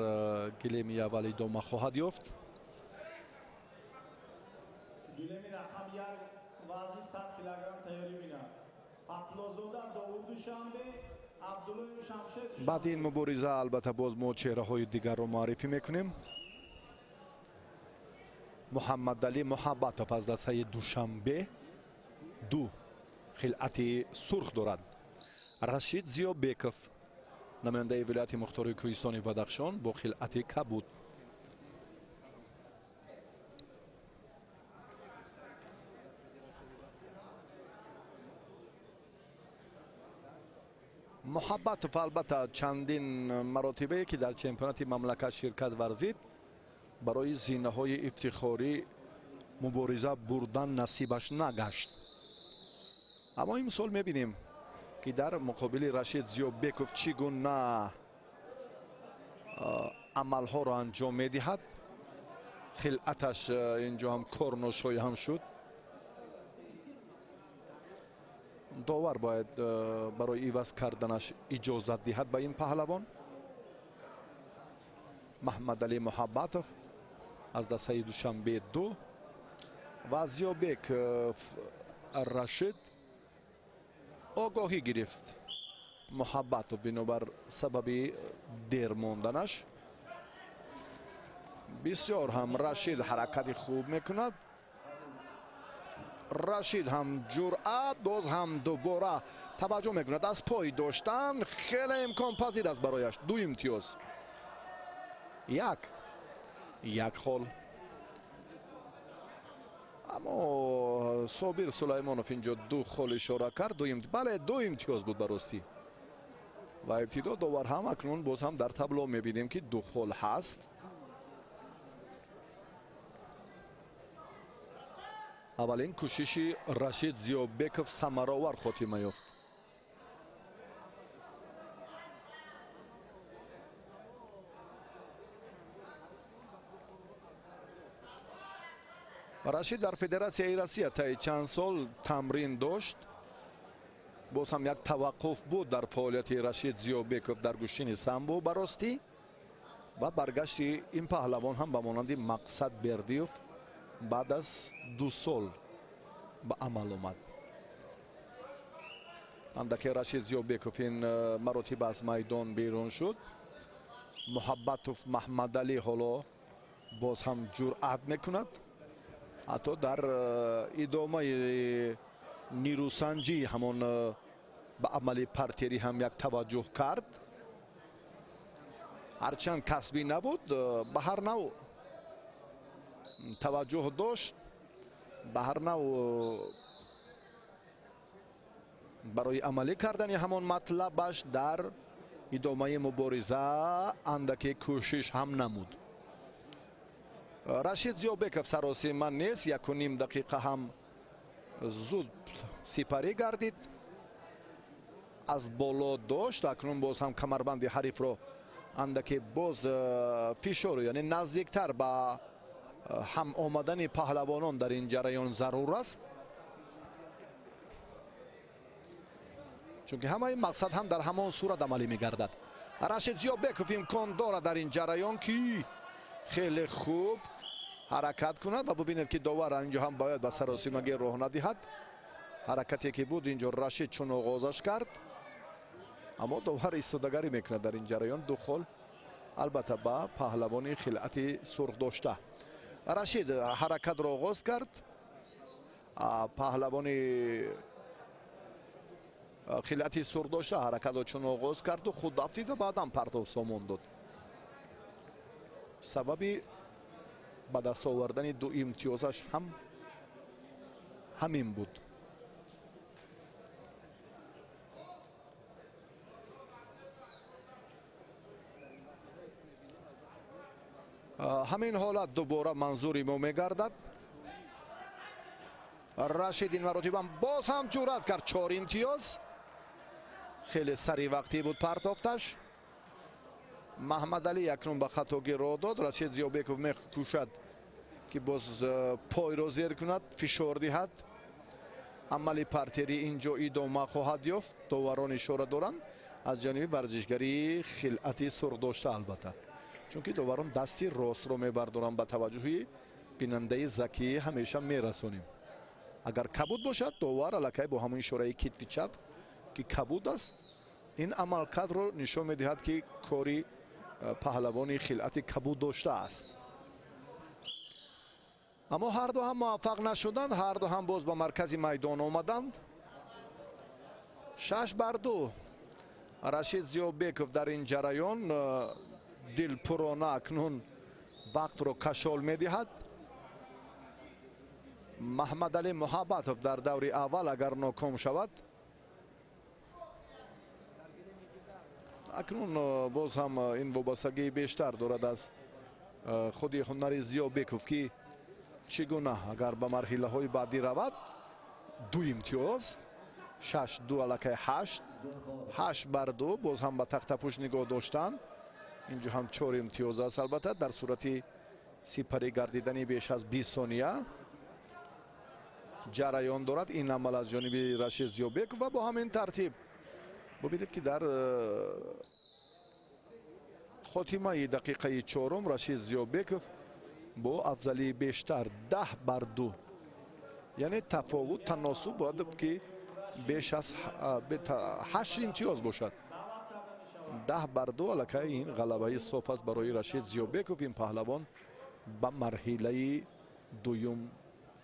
гилеми аввал идома хоҳад ёфт. Гилеми рақам 1 вазни 100 килограмм тайёрӣ бинад. Атлозода Довуд Душанбе, Абдуллоев Шамшед. Баъди ин мубориза албатта боз мо чеҳраҳои дигарро муаррифӣ мекунем. Муҳаммадалӣ Муҳаббатов аз дастаи Душанбе 2 хилъати сурх дорад. Рашид Зиёбеков, намояндаи вилояти мухтори кӯҳистони Бадахшон, бо хилъати кабуд. Муҳаббатов албатта чандин маротибае, ки дар чемпионати мамлакат ширкат варзид, барои зинаҳои ифтихорӣ мубориза бурдан насибаш нагашт. Аммо имсол мебинем, ки дар муқобили Рашид Зиёбеков чӣ гуна амалҳоро анҷом медиҳад. Хилъаташ инҷо ҳам корношоӣ ҳам шуд. Довар бояд барои иваз карданаш иҷозат диҳад ба ин паҳлавон. Маҳмадалӣ Муҳаббатов аз дастаи Душанбе 2 ва Зиёбек Рашид огоҳӣ гирифт Муҳаббатов бинобар сабаби дер монданаш. Бисёр ҳам Рашид ҳаракати хуб мекунад. Рашид ҳам ҷуръат, боз ҳам дубора таваҷҷӯҳ мекунад. Аз пой доштан хеле имконпазир аст барояш. 2 имтиёз, 1 хол. Аммо Собир Сулаймонов инҷо 2 хол ишора кард. Бале, 2 имтиёз буд ба ростӣ. Ва ибтидо довар ҳам акнун боз ҳам дар табло мебинем, ки 2 хол ҳаст. Аввалин кӯшиши Рашид Зиёбеков самаровар хотима ёфт. Рашид дар Федератсияи Россия таи чанд сол тамрин дошт. Боз ҳам як таваққуф буд дар фаъолияти Рашид Зиёбеков дар гӯштини самбо ба ростӣ ва баргашти ин паҳлавон ҳам ба монанди Мақсад Бердиев баъд аз 2 сол ба амал омад. Андаке Рашид Зиёбеков ин маротиба аз майдон берун шуд. Муҳаббатов Маҳмадалӣ ҳоло боз ҳам ҷуръат мекунад. Ҳатто дар идомаи нирӯсанҷӣ ҳамон ба амали партерӣ ҳам як таваҷҷӯҳ кард. Ҳарчанд касбӣ набуд, ба ҳар нав таваҷҷӯҳ дошт, ба ҳар нав барои амалӣ кардани ҳамон матлабаш дар идомаи мубориза андаке кӯшиш ҳам намуд. Рашид Зиёбеков саросима нест, 1,5 дақиқа ҳам зуд сипарӣ гардид. Аз боло дошт, акнун боз ҳам камарбанди ҳарифро андаке боз фишор, яъне наздиктар ба ҳам омадани паҳлавонон дар ин ҷараён зарур аст, чунки ҳамаи мақсад ҳам дар ҳамон сурат амалӣ мегардад. Рашид Зиёбеков имкон дорад дар ин ҷараён, ки хеле хуб ҳаракат кунад ва бубинед, ки довар инҷо ҳам бояд ба саросимагӣ роҳ надиҳад. Ҳаракате ки буд инҷо Рашид чун оғозаш кард, аммо довар истодагарӣ мекунад дар ин ҷараён. 2 хол албатта ба паҳлавони хилъати сурх дошта. Рашид ҳаракатро оғоз кард. Паҳлавони хилъати сурх дошта ҳаракатро чун оғоз карду худ афтид ва баъдан партов сомон дод. Сабаби ба даст овардани 2 имтиёзаш ҳам ҳамин буд. Ҳамин ҳолат дубора манзури мо мегардад. Рашид ин маротибам боз ҳам ҷуръат кард, 4 имтиёз. Хеле сари вақтӣ буд партофташ. Маҳмадалӣ акнун ба хатогӣ роҳ дод. Рашид Зиёбеков мекӯшад ки боз пойро зер кунад, фишор диҳад. Амали партерӣ инҷо идома хоҳад ёфт. Доварон ишора доранд аз ҷониби варзишгари хилъати сурх дошта, албатта, чунки доварон дасти ростро мебардоранд. Ба таваҷҷӯҳи бинандаи закӣ ҳамеша мерасонем. Агар кабуд бошад, довар аллакай бо ҳамон ишораи китфи чап ки кабуд аст, ин амалкардро нишон медиҳад ки кори паҳлавони хилъати кабуд доштааст. Аммо ҳарду ҳам муваффақ нашуданд, ҳарду ҳам боз ба маркази майдон омаданд. 6-2. Рашид Зиёбеков дар ин ҷараён дилпурона акнун вақтро кашол медиҳад. Маҳмадалӣ Муҳаббатов дар даври аввал агар ноком шавад, акнун боз ҳам ин вобастагии бештар дорад аз худи ҳунари Зиёбеков ки чӣ гуна агар ба марҳилаҳои баъдӣ равад. 2 имтиёз, 6-2 аллакай 8, 8-2 боз ҳам ба тахтапӯш нигоҳ доштан. Инҷо ҳам 4 имтиёз аст, албатта дар сурати сипарӣ гардидани беш аз 20 сония ҷараён дорад ин амал аз ҷониби Рашид Зиёбеков. Ва бо ҳамин тартиб бубинед ки дар хотимаи дақиқаи чорум Рашид Зиёбеков бо афзалии бештар 10-2, яъне тафовут таносуб бояд ки беш аз 8 имтиёз бошад. 10-2 аллакай ин ғалабаи соф аст барои Рашид Зиёбеков. Ин паҳлавон ба марҳилаи дуюм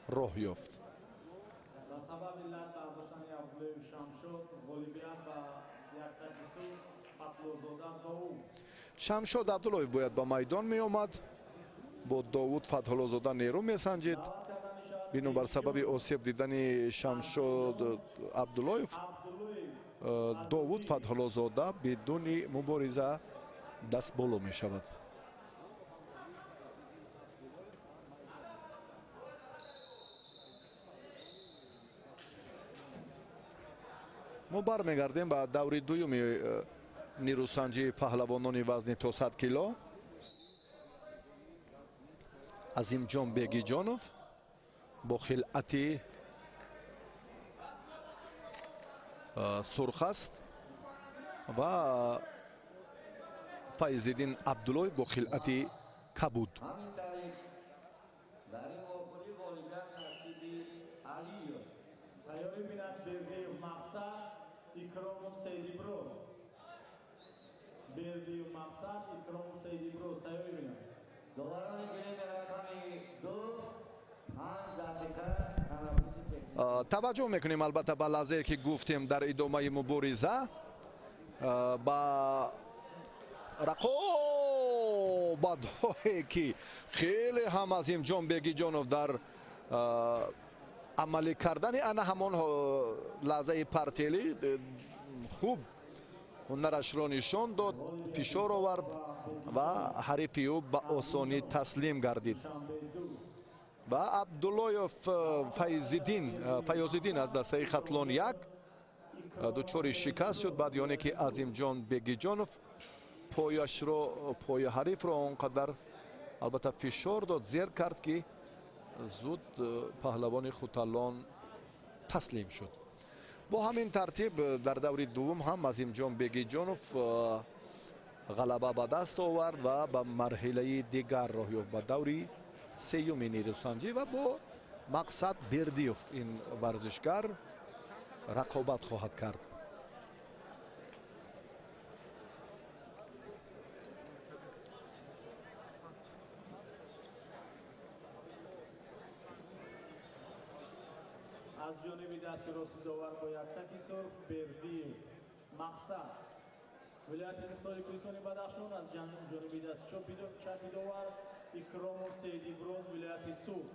роҳ ёфт. Шамшод Абдуллоев бояд ба майдон меомад, бо Довуд Фатҳуллозода нерӯ месанҷид. Бинобар сабаби осеб дидани Шамшод Абдуллоев, Довуд Фатҳуллозода бидуни мубориза даст боло мешавад. Мо бармегардем ба даври дуюми нерӯсанҷии паҳлавонони вазни то 100 кило. Азимҷон Бегиҷонов бо хилъати сурх аст ва Файзиддин Абдуллоев бо хилъати кабуд. Таваҷҷӯҳ мекунем албатта ба лаҳзае ки гуфтем дар идомаи мубориза ба рақобатҳое ки хеле ҳам Азимҷон Бегиҷонов дар амалӣ кардани ана ҳамон лаҳзаи партелӣ хуб ҳунарашро нишон дод, фишор овард ва ҳарифи ӯ ба осонӣ таслим гардид. Ва Абдуллоев Файозиддин аз дастаи Хатлон 1 дучори шикаст шуд баъди оне ки Азимҷон Бегиҷонов пои ҳарифро он қадар албатта фишор дод, зер кард ки зуд паҳлавони Хуталон таслим шуд. Бо ҳамин тартиб дар даври дуввум ҳам Азимҷон Бегиҷонов ғалаба ба даст овард ва ба марҳилаи дигар роҳ ёфт, ба даври сеюми нерӯсанҷӣ ва бо Мақсад Бердиев ин варзишгар рақобат хоҳад кард. Аз ҷониби дасти рости довар бо яктаки сурх Бердиев Мақсад Вилояти Мухтори Кӯҳистони Бадахшон, аз ҷониби даст чапи довар Икромов Сейдиброз, вилояти Суғд.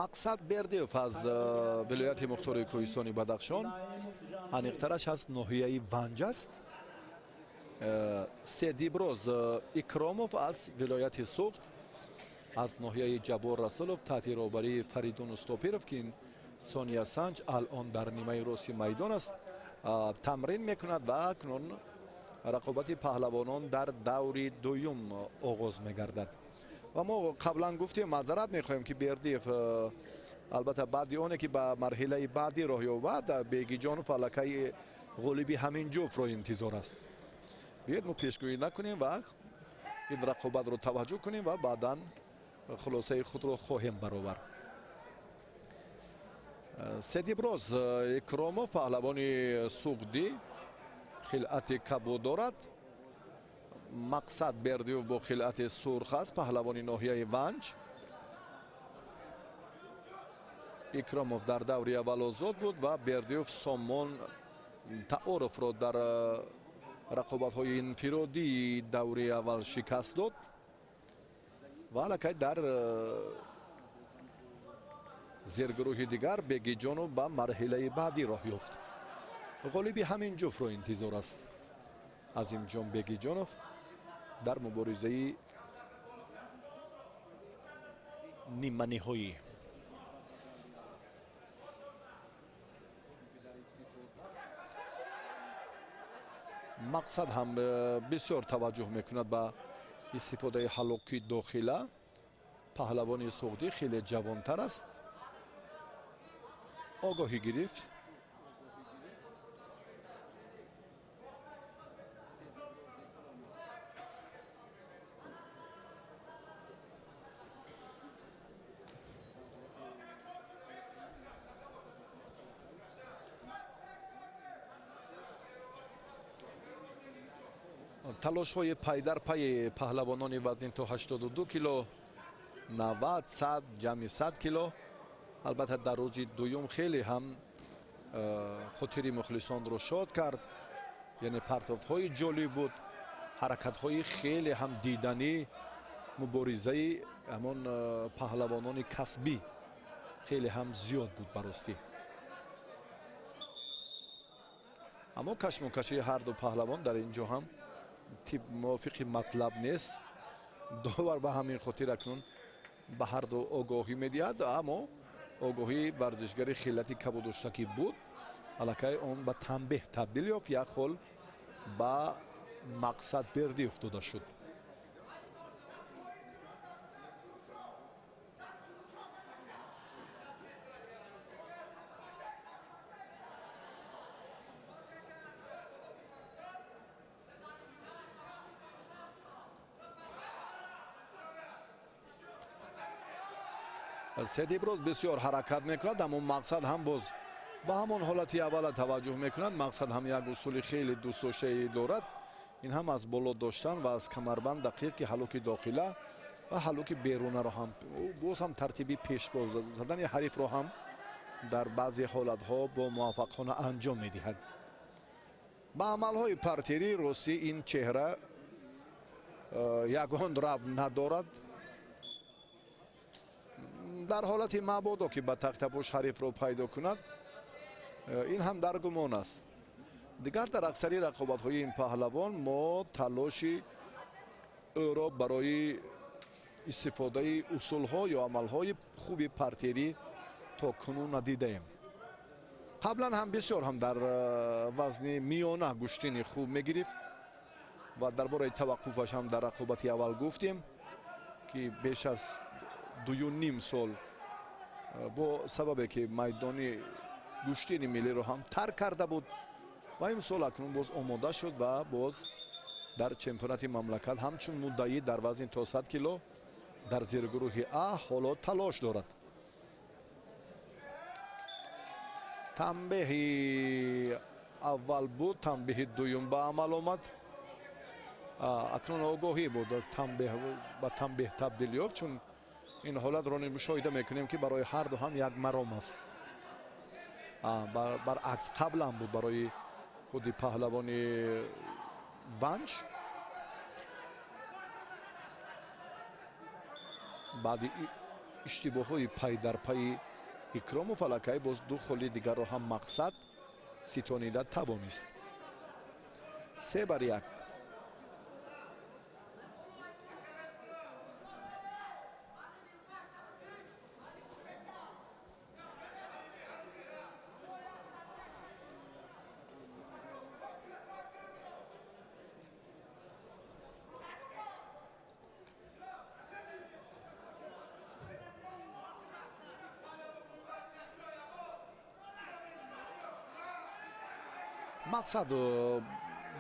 Мақсад Бердиев аз вилояти Мухтори Кӯҳистони Бадахшон, аниқтараш аз ноҳияи Ванҷ аст. Седиброз Икромов аз вилояти Суғд, аз ноҳияи Ҷаббор Расулов таҳти роҳбарии Фаридун Устопиров, ки ин сониясанҷ алон дар нимаи рости майдон аст, тамрин мекунад ва акнун рақобати паҳлавонон дар даври дуюм оғоз мегардад. Ва мо қаблан гуфтем, маъзарат мехоҳем, ки Бердиев албатта баъди оне ки ба марҳилаи баъдӣ роҳ ёбад, Бегиҷонов аллакай ғолиби ҳамин ҷуфтро интизор аст. Биёед мо пешгӯӣ накунем ва ин рақобатро таваҷҷӯҳ кунем ва баъдан хулосаи худро хоҳем баровард. Седиброз Икромов паҳлавони суғдӣ хилъати кабуд дорад. Мақсад Бердиев бо хилъати сурх аст, паҳлавони ноҳияи Ванҷ. Икромов дар даври аввал озод буд ва Бердиев Сомон Таоровро дар рақобатҳои инфиродии даври аввал шикаст дод ва аллакай дар зергурӯҳи дигар Бегиҷонов ба марҳилаи баъдӣ роҳ ёфт. Ғолиби ҳамин ҷуфтро интизор аст Азимҷон Бегиҷонов дар муборизаи ниманиҳоӣ. Мақсад ҳам бисёр таваҷҷӯҳ мекунад ба истифодаи ҳалоки дохила. Паҳлавони суғдӣ хеле ҷавонтар аст, огоҳӣ гирифт. Талошҳои пайдарпайи паҳлавонони вазн то 82 кило, 90, 100, ҷамъи 100 кило. Албатта дар рӯзи дуюм хеле ҳам хотири мухлисонро шод кард, яъне партофтҳои ҷолиб буд, ҳаракатҳои хеле ҳам диданӣ, муборизаи ҳамон паҳлавонони касбӣ хеле ҳам зиёд буд баростӣ. Аммо кашмокашии ҳарду паҳлавон дар ин ҷо ҳам тип мувофиқи матлаб нест. Довар ба ҳамин хотир акнун ба ҳарду огоҳӣ медиҳад, аммо огоҳии варзишгари хиллати кабудоштакӣ буд, аллакай он ба танбеҳ табдил ёфт, як хол ба Мақсад Бердиев дода шуд. Седиброз бисёр ҳаракат мекунад, аммо Мақсад ҳам боз ба ҳамон ҳолати аввала таваҷҷӯҳ мекунад. Мақсад ҳам як усули хеле дӯстдоштае дорад, ин ҳам аз боло доштан ва аз камарбанд дақиқ, ки ҳалуки дохила ва ҳалуки берунаро ҳам боз ҳам тартиби пешбоз задани ҳарифро ҳам дар баъзе ҳолатҳо бо муваффақона анҷом медиҳад. Ба амалҳои партерии росӣ ин чеҳра ягон раб надорад. Дар ҳолати мабодо ки ба тахтапӯш ҳарифро пайдо кунад, ин ҳам дар гумон аст. Дигар дар аксари рақобатҳои ин паҳлавон мо талоши ӯро барои истифодаи усулҳо ё амалҳои хуби партерӣ то кунун надидаем. Қаблан ҳам бисёр ҳам дар вазни миёна гӯштини хуб мегирифт ва дар бораи таваққуфаш ҳам дар рақобати аввал гуфтем, ки беш аз 2.5 сол бо сабабе ки майдони гӯштини миллиро ҳам тарк карда буд ва имсол акнун боз омода шуд ва боз дар чемпионати мамлакат ҳамчун муддаӣ дар вазни то 100 кило дар зергурӯҳи А ҳоло талош дорад. Танбеҳи аввал буд, танбеҳи дуюм ба амал омад. Акнун огоҳӣ буд, танбеҳ ба танбеҳ табдил ёфт, чун ин ҳолатро мушоҳида мекунем ки барои ҳарду ҳам як маром аст. Баръакс қаблан буд барои худи паҳлавони Ванҷ. Баъди иштибоҳҳои пай дар пайи Икромов аллакай боз 2 холи дигарро ҳам Мақсад ситонида тавонист. 3-1. Мақсад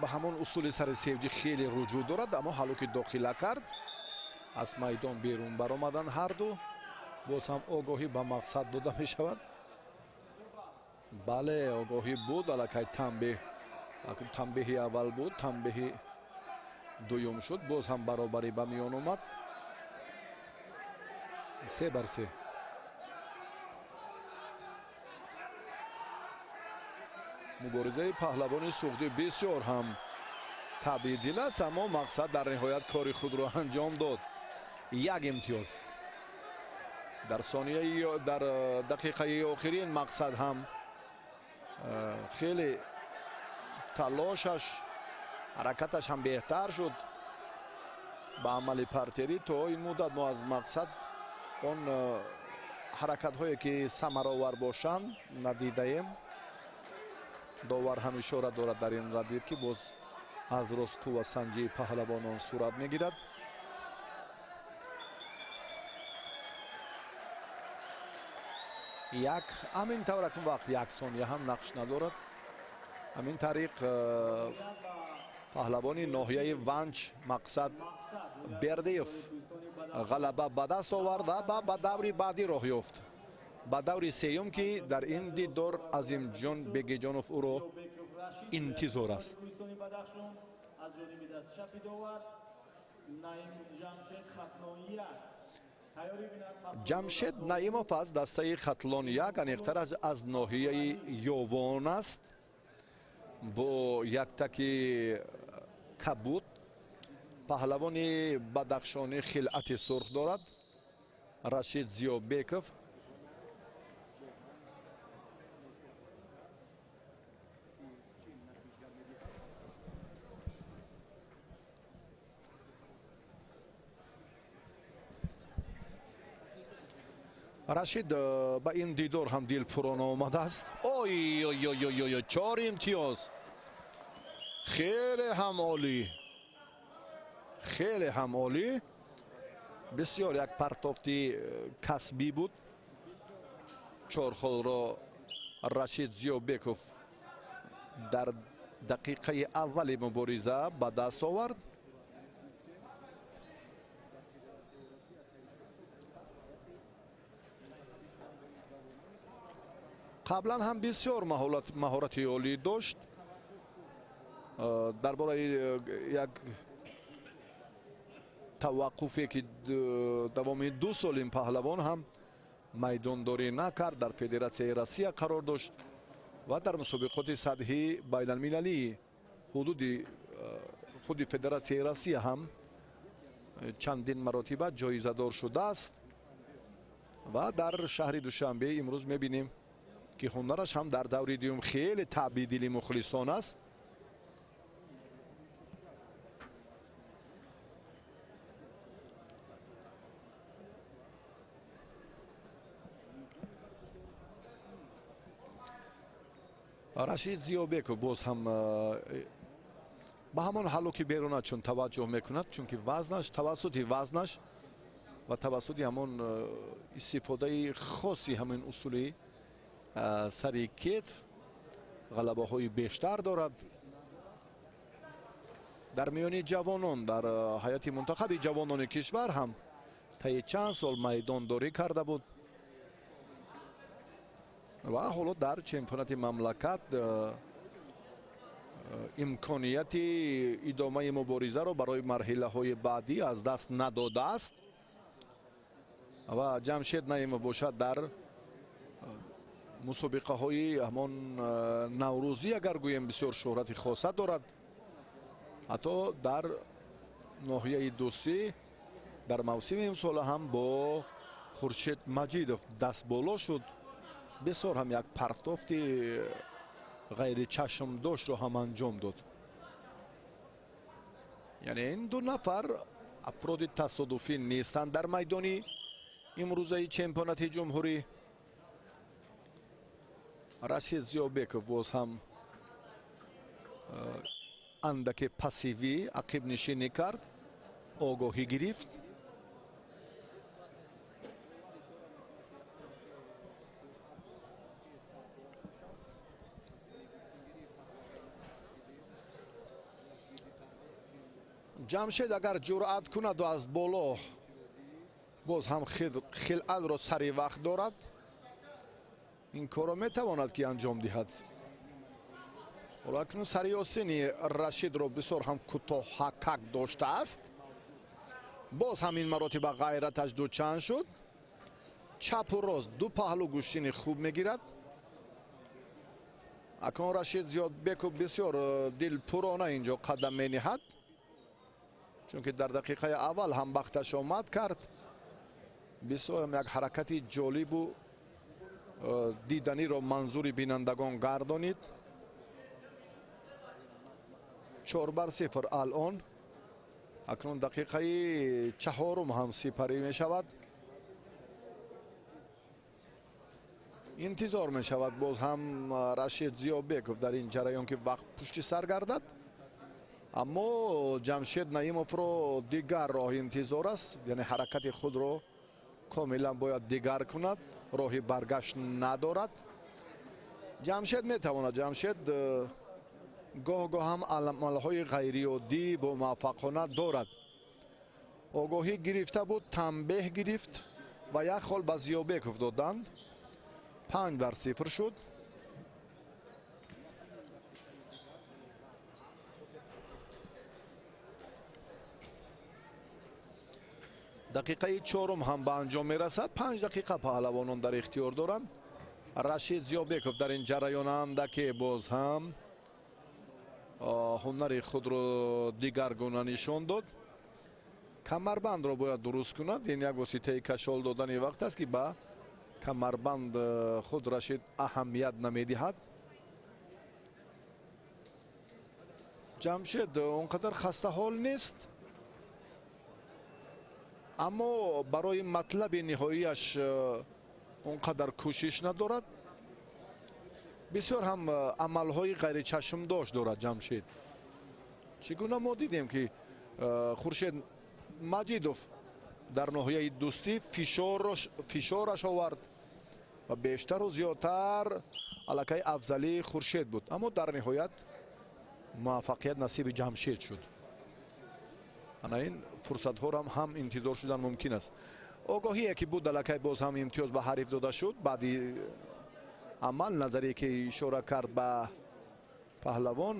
ба ҳамон усули сари севҷӣ хеле руҷӯъ дорад, аммо ҳало ки дохила кард, аз майдон берун баромаданд ҳарду. Боз ҳам огоҳӣ ба Мақсад дода мешавад. Бале, огоҳӣ буд, аллакай танбеҳ, танбеҳи аввал буд, танбеҳи дуюм шуд, боз ҳам баробарӣ ба миён омад. 3-3. Муборизаи паҳлавони суғдӣ бисёр ҳам табиӣ дил аст, аммо Мақсад дар ниҳоят кори худро анҷом дод. 1 имтиёз дар сонияи дар дақиқаи охирин Мақсад ҳам хеле талошаш, ҳаракаташ ҳам беҳтар шуд ба амали партерӣ. То ин муддат мо аз Мақсад он ҳаракатҳое ки самаровар бошанд надидаем. Довар ҳам ишора дорад дар ин радиф, ки боз аз рост қуввасанҷии паҳлавонон сурат мегирад. Як ҳамин тавр акун вақт 1 сония ҳам нақш надорад. Ҳамин тариқ паҳлавони ноҳияи Ванҷ Мақсад Бердиев ғалаба ба даст овард ва ба даври баъдӣ роҳ ёфт. Ба даври сеюм, ки дар ин дидор Азимҷон Бегиҷонов ӯро интизор аст. Ҷамшед Наимов аз дастаи Хатлон 1, аниқтар аз ноҳияи Ёвон аст, бо як таки кабуд. Паҳлавони бадахшонӣ хилъати сурх дорад, Рашид Зиёбеков. Рашид ба ин дидор ҳам дилпурона омадааст. Ой ой ой ой ой, 4 имтиёз. Хеле ҳам олӣ, хеле ҳам олӣ. Бисёр як партофти касбӣ буд. 4 холро Рашид Зиёбеков дар дақиқаи аввали мубориза ба даст овард. Қаблан ҳам бисёр маҳорати олӣ дошт. Дар бораи як таваққуфе ки давоми 2 сол ин паҳлавон ҳам майдондорӣ накард, дар Федератсияи Россия қарор дошт ва дар мусобиқоти сатҳи байналмилалии ҳудуди худи Федератсияи Россия ҳам чандин маротиба ҷоизадор шудааст. Ва дар шаҳри Душанбе имрӯз мебинем ки ҳунараш ҳам дар даври дуюм хеле таъби дили мухлисон аст. Рашид Зиёбеков боз ҳам ба ҳамон ҳалло ки берун чун таваҷҷӯҳ мекунад, чунки вазнаш тавассути вазнаш ва тавассути ҳамон истифодаи хоси ҳамин усули сари кетф ғалабаҳои бештар дорад. Дар миёни ҷавонон, дар ҳайати мунтахаби ҷавонони кишвар ҳам таи чанд сол майдондорӣ карда буд ва ҳоло дар чемпионати мамлакат имконияти идомаи муборизаро барои марҳилаҳои баъдӣ аз даст надодааст ва Ҷамшед Наимов бошад дар мусобиқаҳои ҳамон наврӯзӣ, агар гӯем, бисёр шӯҳрати хоса дорад. Ҳатто дар ноҳияи Дӯстӣ дар мавсими имсола ҳам бо Хуршед Маҷидов дастболо шуд. Бисёр ҳам як партофти ғайричашмдоштро ҳам анҷом дод. Яъне ин ду нафар афроди тасодуфӣ нестанд дар майдони имрӯзаи чемпионати ҷумҳурӣ. Рашид Зиёбеков боз ҳам андаке пассивӣ ақибнишинӣ кард, огоҳӣ гирифт. Ҷамшед агар ҷуръат кунаду аз боло боз ҳам хилъатро сари вақт дорад, ин корро метавонад ки анҷом диҳад. Ҳоло акнун сари Ёсини Рашидро бисёр ҳам кӯтоҳҳакак доштааст. Боз ҳам ин маротиба ғайраташ дучанд шуд. Чапу рост ду паҳлӯ гӯштини хуб мегирад. Акнун Рашид Зиёдбеков бисёр дилпурона инҷо қадам мениҳад, чунки дар дақиқаи аввал ҳам бахташ омад кард. Бисёр як ҳаракати ҷолибу диданиро манзури бинандагон гардонид. 4-0 алон. Акнун дақиқаи чаҳорум ҳам сипарӣ мешавад. Интизор мешавад боз ҳам Рашид Зиёбеков дар ин ҷараён ки вақт пушти сар гардад. Аммо Ҷамшед Наимовро дигар роҳ интизор аст, яъне ҳаракати худро комилан бояд дигар кунад, роҳи баргашт надорад. Ҷамшед метавонад. Ҷамшед гоҳ-гоҳ ҳам амалҳои ғайриоддӣ бо муваффақона дорад. Огоҳӣ гирифта буд, танбеҳ гирифт ва як хол ба Зиёбеков доданд. 5-0 шуд. Дақиқаи чорум ҳам ба анҷом мерасад. 5 дақиқа паҳлавонон дар ихтиёр доранд. Рашид Зиёбеков дар ин ҷараён андаке боз ҳам ҳунари худро дигаргуна нишон дод. Камарбандро бояд дуруст кунад. Ин як воситаи кашол додани вақт аст, ки ба камарбанд худ Рашид аҳамият намедиҳад. Ҷамшед он қадар хастаҳол нест, аммо барои матлаби ниҳоияш он қадар кӯшиш надорад. Бисёр ҳам амалҳои ғайричашмдошт дорад Ҷамшед. Чӣ гуна мо дидем, ки Хуршед Маҷидов дар ноҳияи Дӯстӣ фишораш овард ва бештару зиёдтар аллакай афзалии Хуршед буд, аммо дар ниҳоят муваффақият насиби Ҷамшед шуд. Ана ин фурсатҳоро ҳам интизор шудан мумкин аст. Огоҳие ки буд аллакай боз ҳам имтиёз ба ҳариф дода шуд. Баъди амал назаре ки ишора кард ба паҳлавон,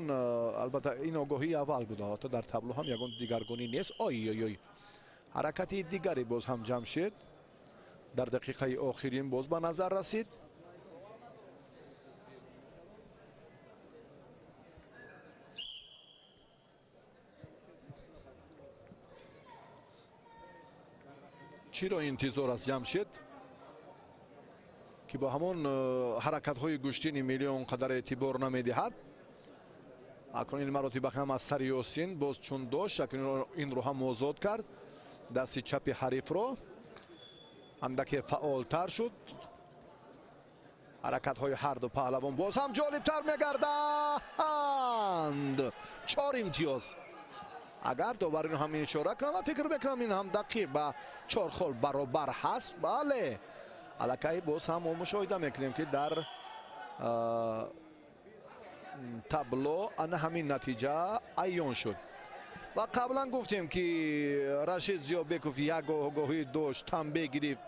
албатта ин огоҳии аввал буд, ҳатто дар табло ҳам ягон дигаргунӣ нест. Ой ой ой, ҳаракати дигаре боз ҳам Ҷамшед дар дақиқаи охирин боз ба назар расид. Чиро интизор аст Ҷамшед, ки бо ҳамон ҳаракатҳои гӯштини миллион қадар эътибор намедиҳад? Акнун ин маротиба ҳам аз сари Ёсин боз чун дошт, акнун инро ҳам озод кард. Дасти чапи ҳарифро андаке фаъолтар шуд. Ҳаракатҳои ҳарду паҳлавон боз ҳам ҷолибтар мегарданд. 4 имтиёз. Агар довар инро ҳам ишора кунам, ва фикр мекунам ин ҳам дақиқ ба 4 хол баробар ҳаст. Бале, аллакай боз ҳам мо мушоҳида мекунем, ки дар табло ана ҳамин натиҷа аён шуд. Ва қаблан гуфтем, ки Рашид Зиёбеков як огоҳӣ дошт, танбеҳ гирифт,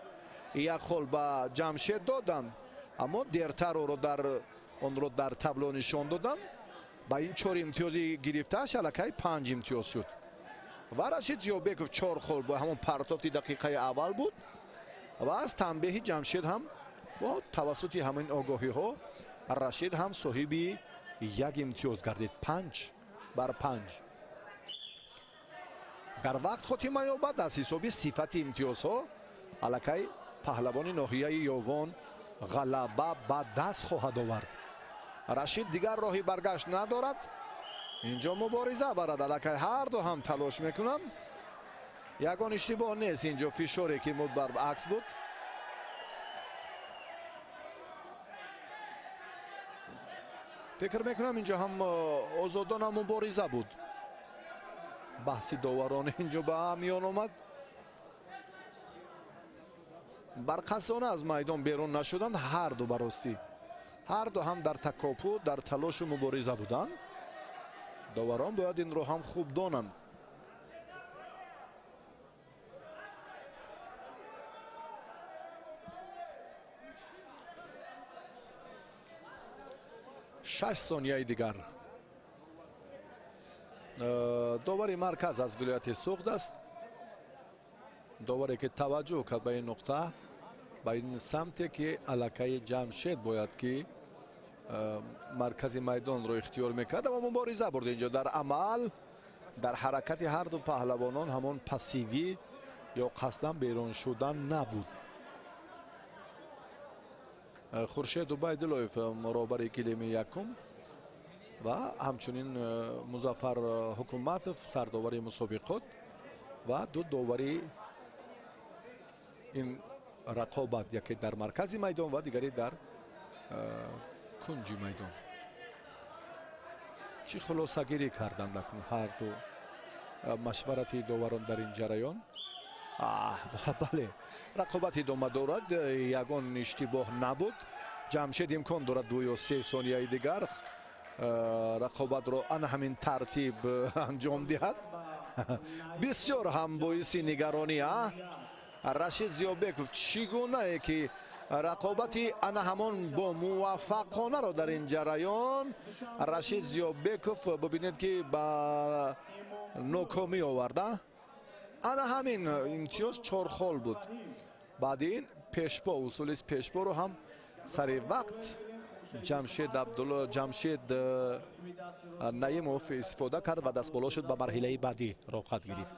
як хол ба Ҷамшед доданд, аммо дертар онро дар табло нишон доданд. Ба ин 4 имтиёзи гирифтааш аллакай 5 имтиёз шуд. Ва Рашид Зиёбеков 4 хол бо ҳамон партофти дақиқаи аввал буд ва аз танбеҳи Ҷамшед ҳам бо тавассути ҳамин огоҳиҳо Рашид ҳам соҳиби 1 имтиёз гардид. 5-5. Агар вақт хотима ёбад, аз ҳисоби сифати имтиёзҳо аллакай паҳлавони ноҳияи Ёвон ғалаба ба даст хоҳад овард. Рашид дигар роҳи баргашт надорад. Инҷо мубориза барад, аллакай ҳар ду ҳам талош мекунанд. Ягон иштибоҳ нест инҷо, фишоре ки баръакс буд. Фикр мекунам инҷо ҳам озодона мубориза буд. Баҳси доварон инҷо ба миён омад. Барқасдона аз майдон берун нашуданд ҳар ду баростӣ. Ҳар ду ҳам дар такопӯ, дар талошу мубориза буданд. Доварон бояд инро ҳам хуб донанд. Шаш сонияи дигар. Довари марказ аз вилояти Суғд аст. Доваре ки таваҷҷӯҳ кард ба ин нуқта, ба ин самте ки аллакаи Ҷамшед бояд ки маркази майдонро ихтиёр мекард, аммо мубориза бурд инҷо дар амал, дар ҳаракати ҳар ду паҳлавонон ҳамон пассивӣ ё қасдан берун шудан набуд. Хуршед Убайдуллоев роҳбари килими якум ва ҳамчунин Музаффар Ҳукуматов сардовари мусобиқот ва ду довари ин рақобат, яке дар маркази майдон ва дигаре дар кунҷи майдон. Чӣ хулосагирӣ карданд акнун ҳар ду машварати доварон дар ин ҷараён? Бале, рақобат идома дорад, ягон иштибоҳ набуд. Ҷамшед имкон дорад 2 ё 3 сонияи дигар рақобатро ана ҳамин тартиб анҷом диҳад. Бисёр ҳам боиси нигаронӣ. Рашид Зиёбеков чӣ гунае ки рақобати ана ҳамон бо муваффақонаро дар ин ҷараён Рашид Зиёбеков бибинед ки ба нокомӣ оварда. Ана ҳамин имтиёз 4 хол буд. Баъди ин пешпо, усулист пешпоро ҳам сари вақт Ҷамшед Абдулло, Ҷамшед Наимов истифода кард ва дастболо шуд, ба марҳилаи баъдӣ роҳхат гирифт.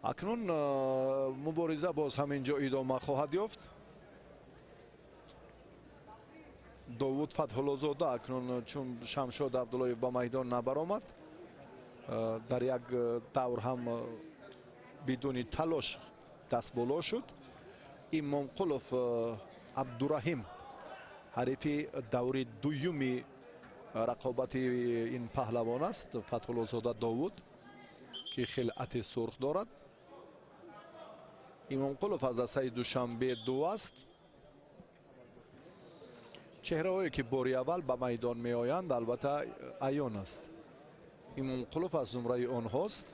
Акнун мубориза боз ҳамин ҷо идома хоҳад ёфт. Довуд Фатҳуллозода акнун чун Шамшод Абдуллоев ба майдон набаромад, дар як давр ҳам бидуни талош дастболо шуд. Имомқулов Абдураҳим ҳарифи даври дуюми рақобати ин паҳлавон аст, Фатҳуллозода Довуд, ки хилъати сурх дорад. Имомқулов аз дастаи Душанбе 2 аст. Чеҳраҳое ки бори аввал ба майдон меоянд албатта аён аст. Имомқулов аз зумраи онҳост.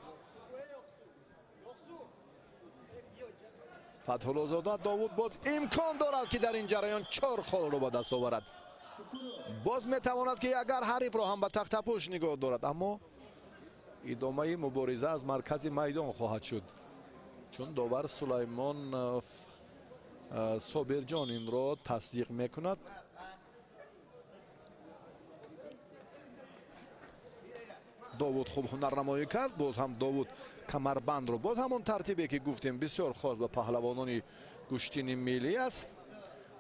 Фатҳуллозода Довуд боз имкон дорад ки дар ин ҷараён 4 холро ба даст оварад. Боз метавонад ки агар ҳарифро ҳам ба тахтапӯш нигоҳ дорад, аммо идомаи мубориза аз маркази майдон хоҳад шуд, чун довар Сулаймон Собирҷон инро тасдиқ мекунад. Довуд хуб ҳунарнамоӣ кард. Боз ҳам Довуд камарбандро боз ҳамон тартибе ки гуфтем бисёр хос ба паҳлавонони гӯштини миллӣ аст.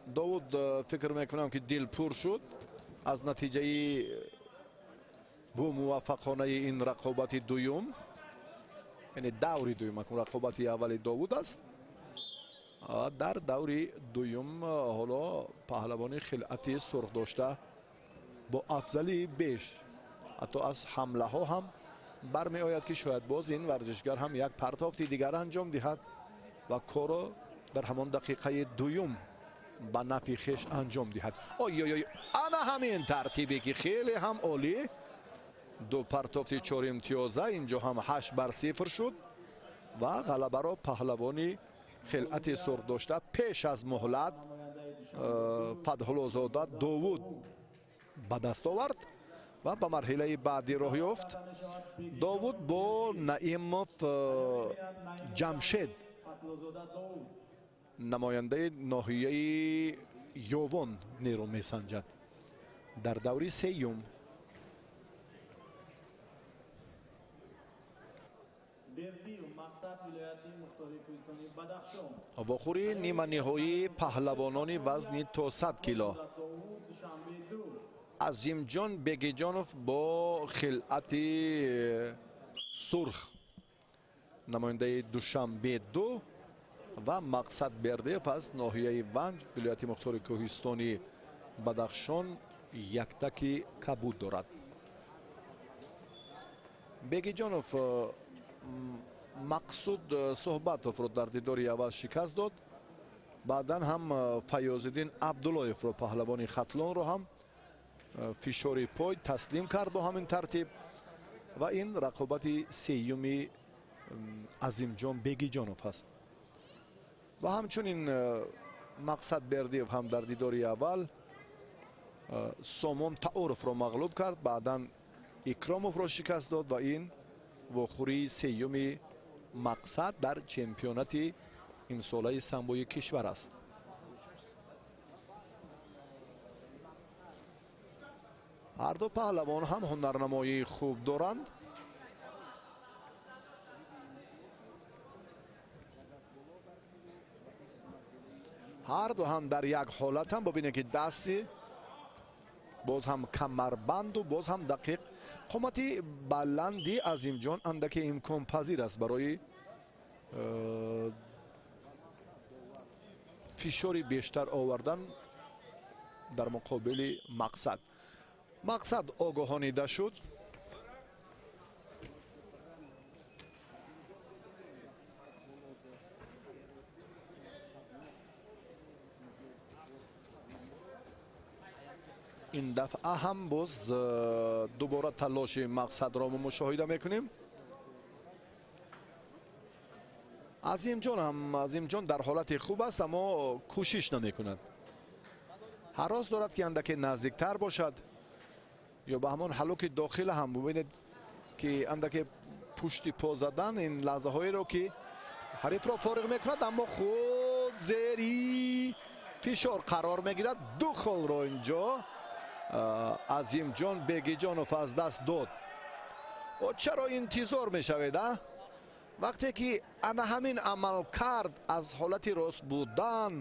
Довуд фикр мекунам ки дилпур шуд аз натиҷаи бо муваффақонаи ин рақобати дуюм, яъне даври дуюм. Акнун рақобати аввали Довуд аст. Дар даври дуюм ҳоло паҳлавони хилъати сурх дошта бо афзалии беш ҳатто аз ҳамлаҳо ҳам бармеояд ки шояд боз ин варзишгар ҳам як партофти дигар анҷом диҳад ва корро дар ҳамон дақиқаи дуюм ба нафъи хеш анҷом диҳад. Ой-ой-ой, ана ҳамин тартибе ки хеле ҳам олӣ. Ду партофти 4 имтиёза, инҷо ҳам 8-0 шуд ва ғалабаро паҳлавони хилъати сурх дошта пеш аз муҳлат Фатҳуллозода Довуд ба даст овард. ва ба марҳилаи баъдӣ роҳ ёфт. Довуд бо Наимов Ҷамшед, намояндаи ноҳияи Ёвон, нерӯ месанҷад дар даври сеюм. Вохӯри ниманиҳоии паҳлавонони вазни то 100 кило. Азимҷон Бегиҷонов бо хилъати сурх, намояндаи Душанбе 2, ва Мақсад Бердиев аз ноҳияи Ванҷ, вилояти мухтори кӯҳистони Бадахшон, яктаки кабуд дорад. Бегиҷонов Мақсуд Суҳбатовро дар дидори аввал шикаст дод. Баъдан ҳам Фаёзиддин Абдуллоевро, паҳлавони Хатлонро ҳам фишори пой таслим кард бо ҳамин тартиб. Ва ин рақобати сеюми Азимҷон Бегиҷонов аст. Ва ҳамчунин Мақсад Бердиев ҳам дар дидори аввал Сомон Таъуровро мағлуб кард, баъдан Икромовро шикаст дод ва ин вохӯрии сеюми Мақсад дар чемпионати имсолаи самбои кишвар аст. Ҳар ду паҳлавон ҳам ҳунарнамоии хуб доранд. Ҳар ду ҳам дар як ҳолатам. Бибинед ки дасти боз ҳам камарбанду боз ҳам дақиқ. Қомати баланди Азимҷон андаке имконпазир аст барои фишори бештар овардан дар муқобили Мақсад. Мақсад огоҳонида шуд. Ин дафъа ҳам боз дубора талоши Мақсадро мо мушоҳида мекунем. Азимҷон дар ҳолати хуб аст, аммо кӯшиш намекунад. Ҳарос дорад ки андаке наздиктар бошад ё ба ҳамон ҳалуки дохила ҳам бубинед ки андаке пушти по задан ин лаҳзаҳоеро ки ҳарифро фориғ мекунад, аммо худ зери фишор қарор мегирад. Ду холро инҷо Азимҷон Бегиҷонов аз даст дод. Чаро интизор мешавед, а? Вақте ки ана ҳамин амал кард аз ҳолати рост будан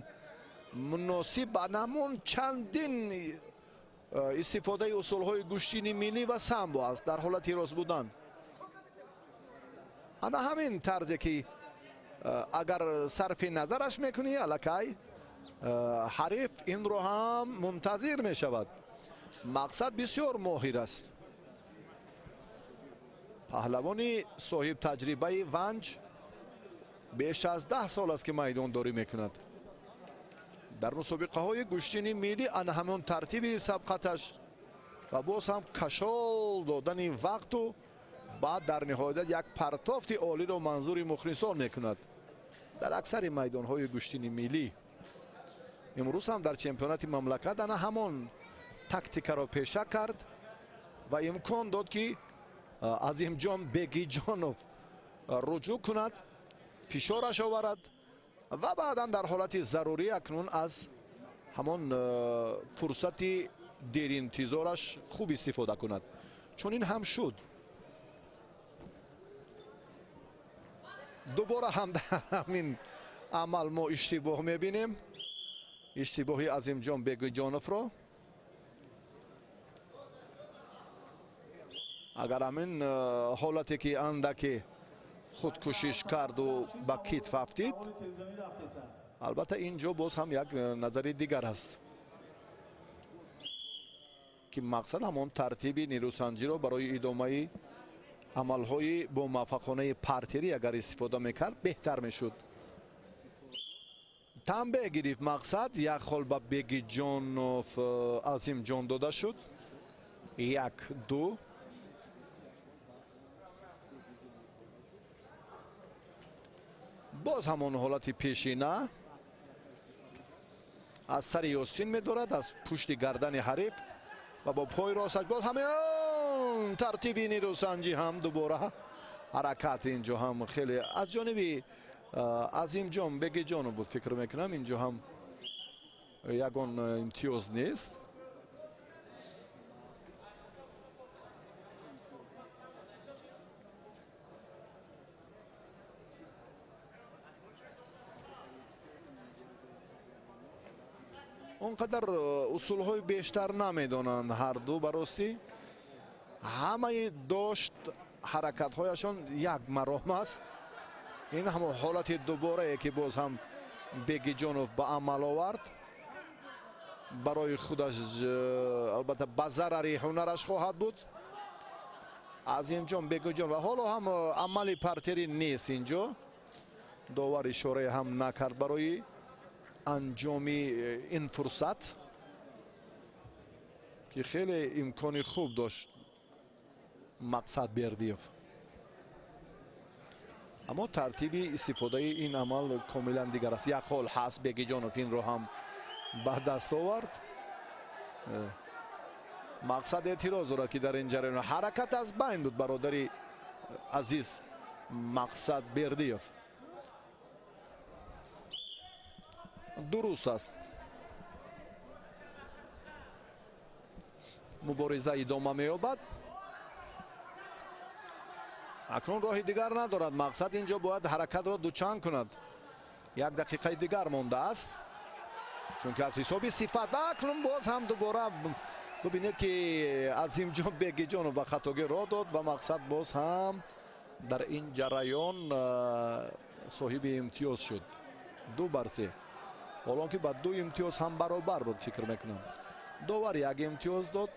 муносиб ба ҳамон чандин истифодаи усулҳои гӯштини миллӣ ва самбо аст дар ҳолати рост будан. Ана ҳамин тарзе ки агар сарфи назараш мекунӣ, аллакай ҳариф инро ҳам мунтазир мешавад. Мақсад бисёр моҳир аст. Паҳлавони соҳиб таҷрибаи Ванҷ беш аз 10 сол аст ки майдондорӣ мекунад. Дар мусобиқаҳои гӯштини миллӣ ана ҳамон тартиби сабқаташ ва боз ҳам кашол додани вақту баъд дар ниҳоят як партофти олиро манзури мухлисон мекунад дар аксари майдонҳои гӯштини миллӣ. Имрӯз ҳам дар чемпионати мамлакат ана ҳамон тактикаро пеша кард ва имкон дод ки Азимҷон Бегиҷонов руҷӯъ кунад, фишораш оварад ва баъдан дар ҳолати зарурӣ акнун аз ҳамон фурсати деринтизораш хуб истифода кунад. Чунин ҳам шуд. Дубора ҳам дар ҳамин амал мо иштибоҳ мебинем. Иштибоҳи Азимҷон Бегиҷоновро. Агар ҳамин ҳолате ки андаке худкушиш карду ба китф афтид, албатта ин ҷо боз ҳам як назари дигар аст ки мақсад ҳамон тартиби нерӯсанҷиро барои идомаи амалҳои бомуваффақонаи партерӣ агар истифода мекард беҳтар мешуд. Танбеҳ гирифт Мақсад, як хол ба Бегиҷонов Азимҷон дода шуд. 1-2. Боз ҳамон ҳолати пешина аз сари Ёсин медорад, аз пушти гардани ҳариф ва бо пои росташ боз ҳамин Акнун тартиби нерӯсанҷӣ ҳам дубора ҳаракат инҷо ҳам хеле аз ҷониби Азимҷон Бегиҷонов буд, фикр мекунам инҷо ҳам ягон имтиёз нест. Он қадар усулҳои бештар намедонанд ҳар ду, ба ростӣ ҳамаи дошт ҳаракатҳояшон як маром аст. Ин ҳамон ҳолати дуборае ки боз ҳам Бегиҷонов ба амал овард, барои худаш албатта ба зарари ҳунараш хоҳад буд. Азимҷон Бегиҷонов ва ҳоло ҳам амали партерӣ нест инҷо, довар ишорае ҳам накард барои анҷоми ин фурсат ки хеле имкони хуб дошт Мақсад Бердиев. Аммо тартиби истифодаи ин амал комилан дигар аст. Як ҳол ҳаст, Бегиҷонов инро ҳам ба даст овард. Мақсад эътироз дорад ки дар ин ҷараён ҳаракат аз байн буд бародари азиз Мақсад Бердиев. Дуруст аст, мубориза идома меёбад. Акнун роҳи дигар надорад Мақсад, инҷо бояд ҳаракатро дучанд кунад. Як дақиқаи дигар мондааст, чунки аз ҳисоби сифат акнун боз ҳам дубора бубинед ки Азимҷон Бегиҷонов ба хатогӣ роҳ дод ва Мақсад боз ҳам дар ин ҷараён соҳиби имтиёз шуд. 2-3. Ҳолон ки ба 2 имтиёз ҳам баробар буд фикр мекунам. Довар як имтиёз дод.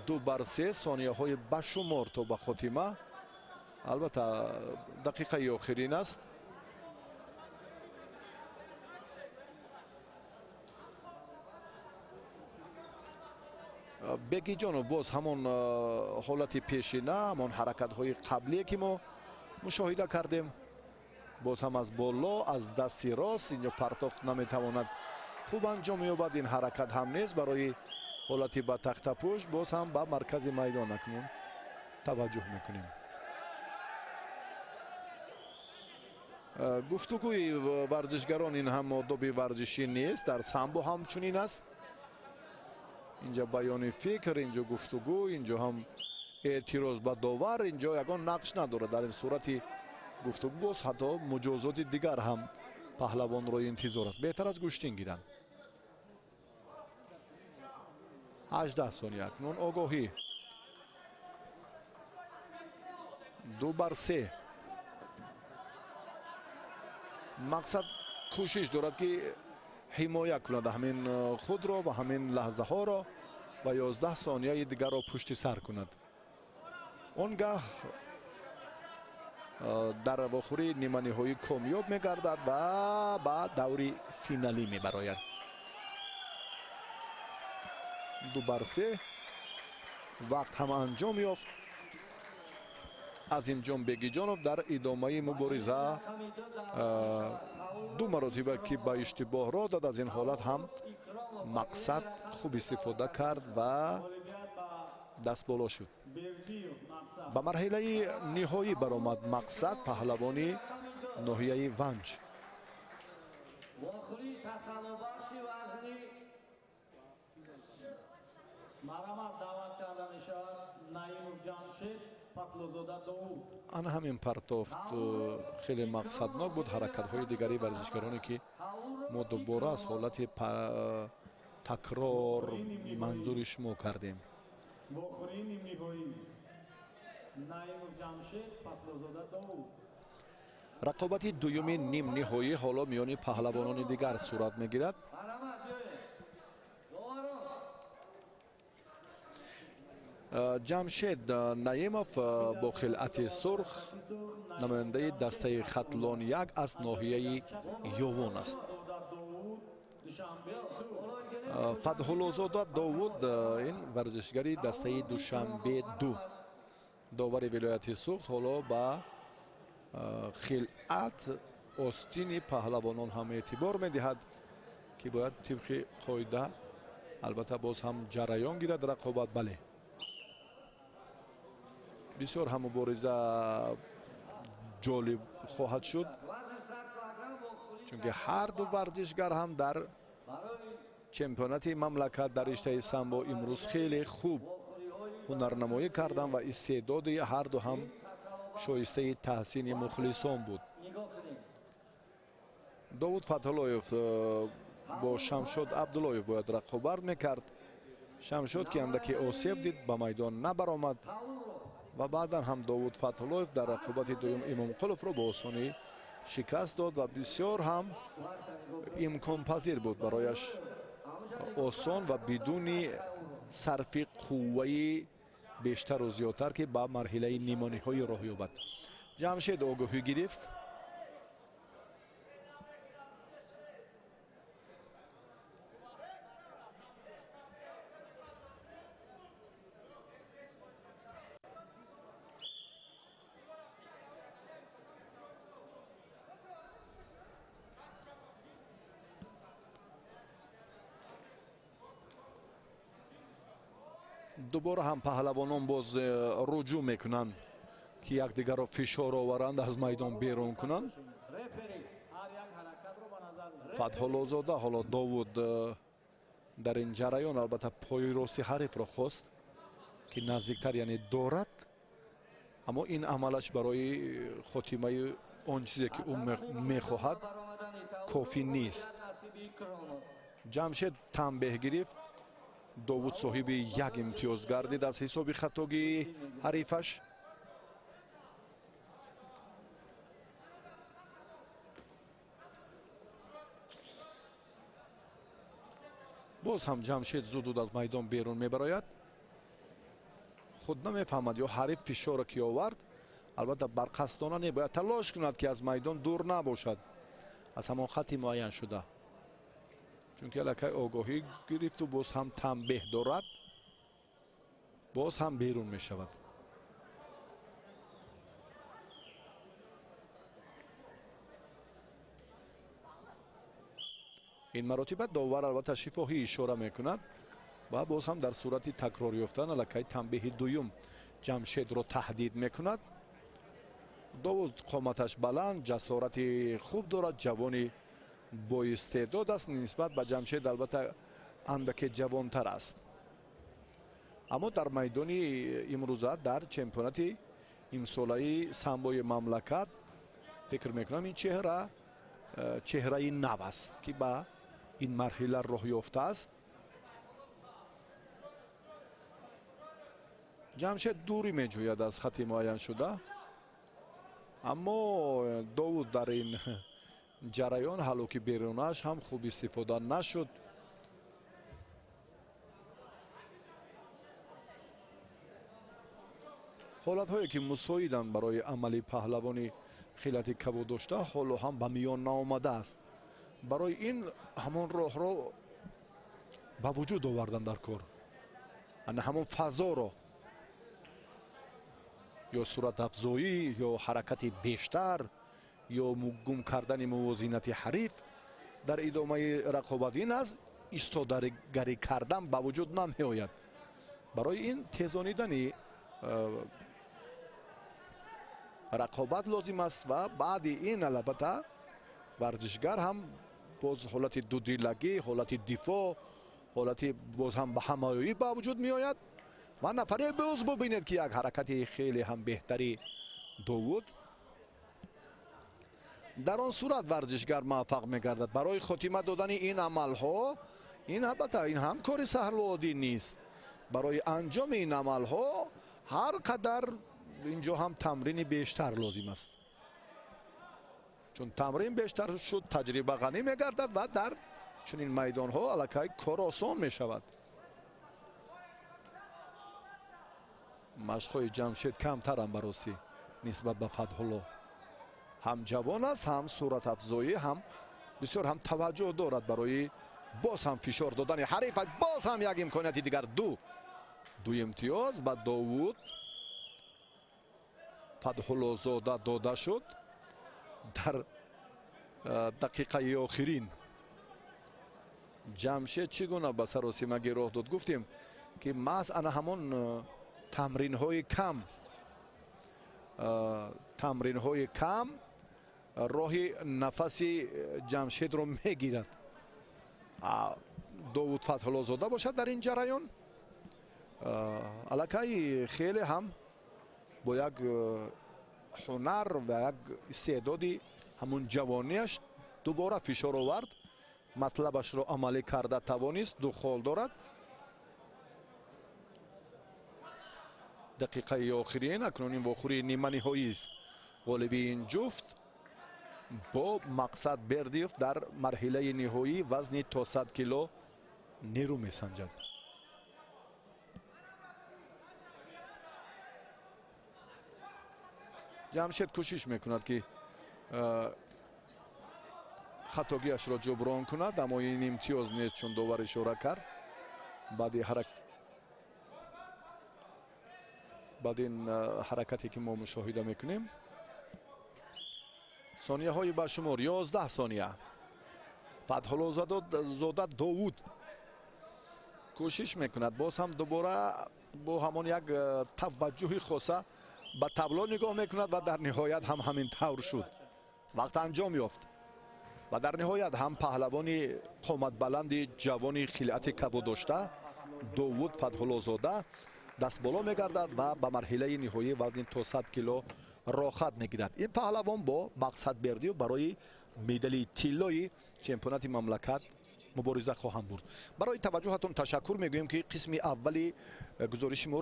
2-3, сонияҳои ба шумор то ба хотима. Албатта дақиқаи охирин аст. Бегиҷонов боз ҳамон ҳолати пешина, ҳамон ҳаракатҳои қаблие ки мо мушоҳида кардем, боз ҳам аз боло, аз дасти рост инҷо партофт наметавонад хуб анҷом ёбад. Ин ҳаракат ҳам нест барои ҳолати ба тахтапӯш. Боз ҳам ба маркази майдон акнун таваҷҷӯҳ мекунем. Гуфтугӯи варзишгарон ин ҳам одоби варзишӣ нест, дар самбо ҳамчунин аст. Инҷо баёни фикр, инҷо гуфтугӯ, инҷо ҳам эътироз ба довар, инҷо ягон нақш надорад. Дар ин сурати гуфтугӯ боз ҳатто муҷозоти дигар ҳам паҳлавонро интизор аст. Беҳтар аз гӯштин гиранд. 18 сония акнун огоҳӣ. 2-3. Мақсад кӯшиш дорад ки ҳимоя кунад ҳамин худро ва ҳамин лаҳзаҳоро ва 11 сонияи дигарро пушти сар кунад. Он гаҳ дар вохӯрии ниманиҳоӣ комёб мегардад ва ба даври финалӣ мебарояд. 2-3. Вақт ҳам анҷом ёфт. Азимҷон Бегиҷонов дар идомаи мубориза 2 маротиба ки ба иштибоҳ роҳ дод, аз ин ҳолат ҳам Мақсад хуб истифода кард ва даст боло шуд. Ба марҳилаи ниҳоӣ баромад Мақсад, паҳлавони ноҳияи Ванҷ. Ана ҳамин партофт хеле мақсаднок буд. Ҳаракатҳои дигари варзишгароне ки мо дубора аз ҳолати такрор манзури шумо кардем. Рақобати дуюми нимниҳоӣ ҳоло миёни паҳлавонони дигар сурат мегирад. Ҷамшед Наимов бо хилъати сурх намояндаи дастаи Хатлон 1 аз ноҳияи Ёвон аст. Фатҳуллозода Довуд ин варзишгари дастаи Душанбе 2, довари вилояти Суғд, ҳоло ба хилъат остини паҳлавонон ҳам эътибор медиҳад ки бояд тибқи қоида Албатта боз ҳам ҷараён гирад рақобат. Бале, бисёр ҳам мубориза ҷолиб хоҳад шуд, чунки ҳар ду варзишгар ҳам дар чемпионати мамлакат дар риштаи самбо имрӯз хеле хуб ҳунарнамоӣ карданд ва истеъдоди ҳар ду ҳам шоистаи таҳсини мухлисон буд. Довуд Фатҳуллоев бо Шамшод Абдуллоев бояд рақобат мекард. Шамшод ки андаке осеб дид, ба майдон набаромад ва баъдан ҳам Довуд Фатҳуллоев дар рақобати дуюм Имомқуловро бо осонӣ шикаст дод ва бисёр ҳам имконпазир буд барояш осон ва бидуни сарфи қувваи бештару зиёдтар ки ба марҳилаи нимониҳои роҳ ёбад. Ҷамшед огоҳӣ гирифт. Дубора ҳам паҳлавонон боз руҷӯъ мекунанд ки якдигарро фишор оваранд, аз майдон берун кунанд. Фатҳуллозода ҳоло Довуд дар ин ҷараён албатта пои рости ҳарифро хост ки наздиктар, яъне дорад, аммо ин амалаш барои хотимаи он чизе ки ӯ мехоҳад кофӣ нест. Ҷамшед танбеҳ гирифт. Довуд соҳиби як имтиёз гардид аз ҳисоби хатогии ҳарифаш. Боз ҳам Ҷамшед зуд аз майдон берун мебарояд. Худ намефаҳмад ё ҳариф фишорро ки овард, албатта барқасдона не, бояд талош кунад ки аз майдон дур набошад аз ҳамон хати муайян шуда, чунки аллакай огоҳӣ гирифту боз ҳам танбеҳ дорад, боз ҳам берун мешавад. Ин маротиба довар албатта шифоҳӣ ишора мекунад ва боз ҳам дар сурати такрор ёфтан аллакай танбеҳи дуюм Ҷамшедро таҳдид мекунад. Довуд қоматаш баланд, ҷасорати хуб дорад, ҷавони боистеъдод аст, нисбат ба Ҷамшед албатта андаке ҷавонтар аст. Аммо дар майдони имрӯза дар чемпионати имсолаи самбои мамлакат фикр мекунам ин чеҳра чеҳраи нав аст ки ба ин марҳила роҳ ёфтааст. Ҷамшед дурӣ меҷӯяд аз хати муайяншуда, аммо Довуд дар ин ҷараён ҳалоки берунаш ҳам хуб истифода нашуд. Ҳолатҳое ки мусоиданд барои амали паҳлавони хилати кабуд дошта ҳоло ҳам ба миён наомадааст. Барои ин ҳамон роҳро ба вуҷуд овардан дар кор, ана ҳамон фазоро, ё суратафзоӣ, ё ҳаракати бештар, ё гум кардани мувозинати ҳариф дар идомаи рақобат. Ин аз истодагарӣ кардан ба вуҷуд намеояд. Барои ин тезонидани рақобат лозим аст ва баъди ин албатта варзишгар ҳам боз ҳолати дудилагӣ, ҳолати дифоъ, ҳолати боз ҳам ба ҳамоӣ ба вуҷуд меояд ва нафаре боз бубинед ки як ҳаракати хеле ҳам беҳтари Довуд. Дар он сурат варзишгар муваффақ мегардад. Барои хотима додани ин амалҳо, ин албатта ин ҳам кори саҳлу оддӣ нест. Барои анҷоми ин амалҳо ҳар қадар инҷо ҳам тамрини бештар лозим аст, чун тамрин бештар шуд таҷриба ғанӣ мегардад ва дар чунин майдонҳо аллакай кор осон мешавад. Машқҳои Ҷамшед камтарам баросӣ нисбат ба Фатҳулло. Ҳам ҷавон аст, ҳам суратафзоӣ, ҳам бисёр ҳам таваҷҷӯҳ дорад барои боз ҳам фишор додани ҳариф. Боз ҳам як имконияти дигар, ду имтиёз ба Довуд Фатҳуллозода дода шуд дар дақиқаи охирин. Ҷамшед чӣ гуна ба саросимагӣ роҳ дод? Гуфтем ки маҳз ана ҳамон тамринҳои кам роҳи нафаси Ҷамшедро мегирад. Довуд Фатҳуллозода бошад дар ин ҷараён аллакай хеле ҳам бо як ҳунар ва як истеъдоди ҳамун ҷавониаш дубора фишор овард, матлабашро амалӣ карда тавонист, ду хол дорад. Дақиқаи охирин, акнун ин вохӯрии ниманиҳоист. Ғолиби ин ҷуфт бо Мақсад Бердиев дар марҳилаи ниҳоӣ вазни то 100 кило нерӯ месанҷад. Ҷамшед кӯшиш мекунад ки хатогиашро ҷуброн кунад, аммо ин имтиёз нест, чун довар ишора кард. Баъди ин ҳаракате ки мо мушоҳида мекунем, сонияҳои ба шумор 11 сония. Фатҳуллозода Довуд кӯшиш мекунад боз ҳам дубора бо ҳамон як таваҷҷӯҳи хоса ба табло нигоҳ мекунад ва дар ниҳоят ҳам ҳамин тавр шуд. Вақт анҷом ёфт ва дар ниҳоят ҳам паҳлавони қоматбаланди ҷавони хилъати кабудошта Довуд Фатҳуллозода дастболо мегардад ва ба марҳилаи ниҳоии вазни то 100 кило роҳхат мегирад. Ин паҳлавон бо Мақсад Бердиев барои медали тиллои чемпионати мамлакат мубориза хоҳанд бурд. Барои таваҷҷӯҳатон ташаккур мегӯем, ки қисми аввали гузориши моро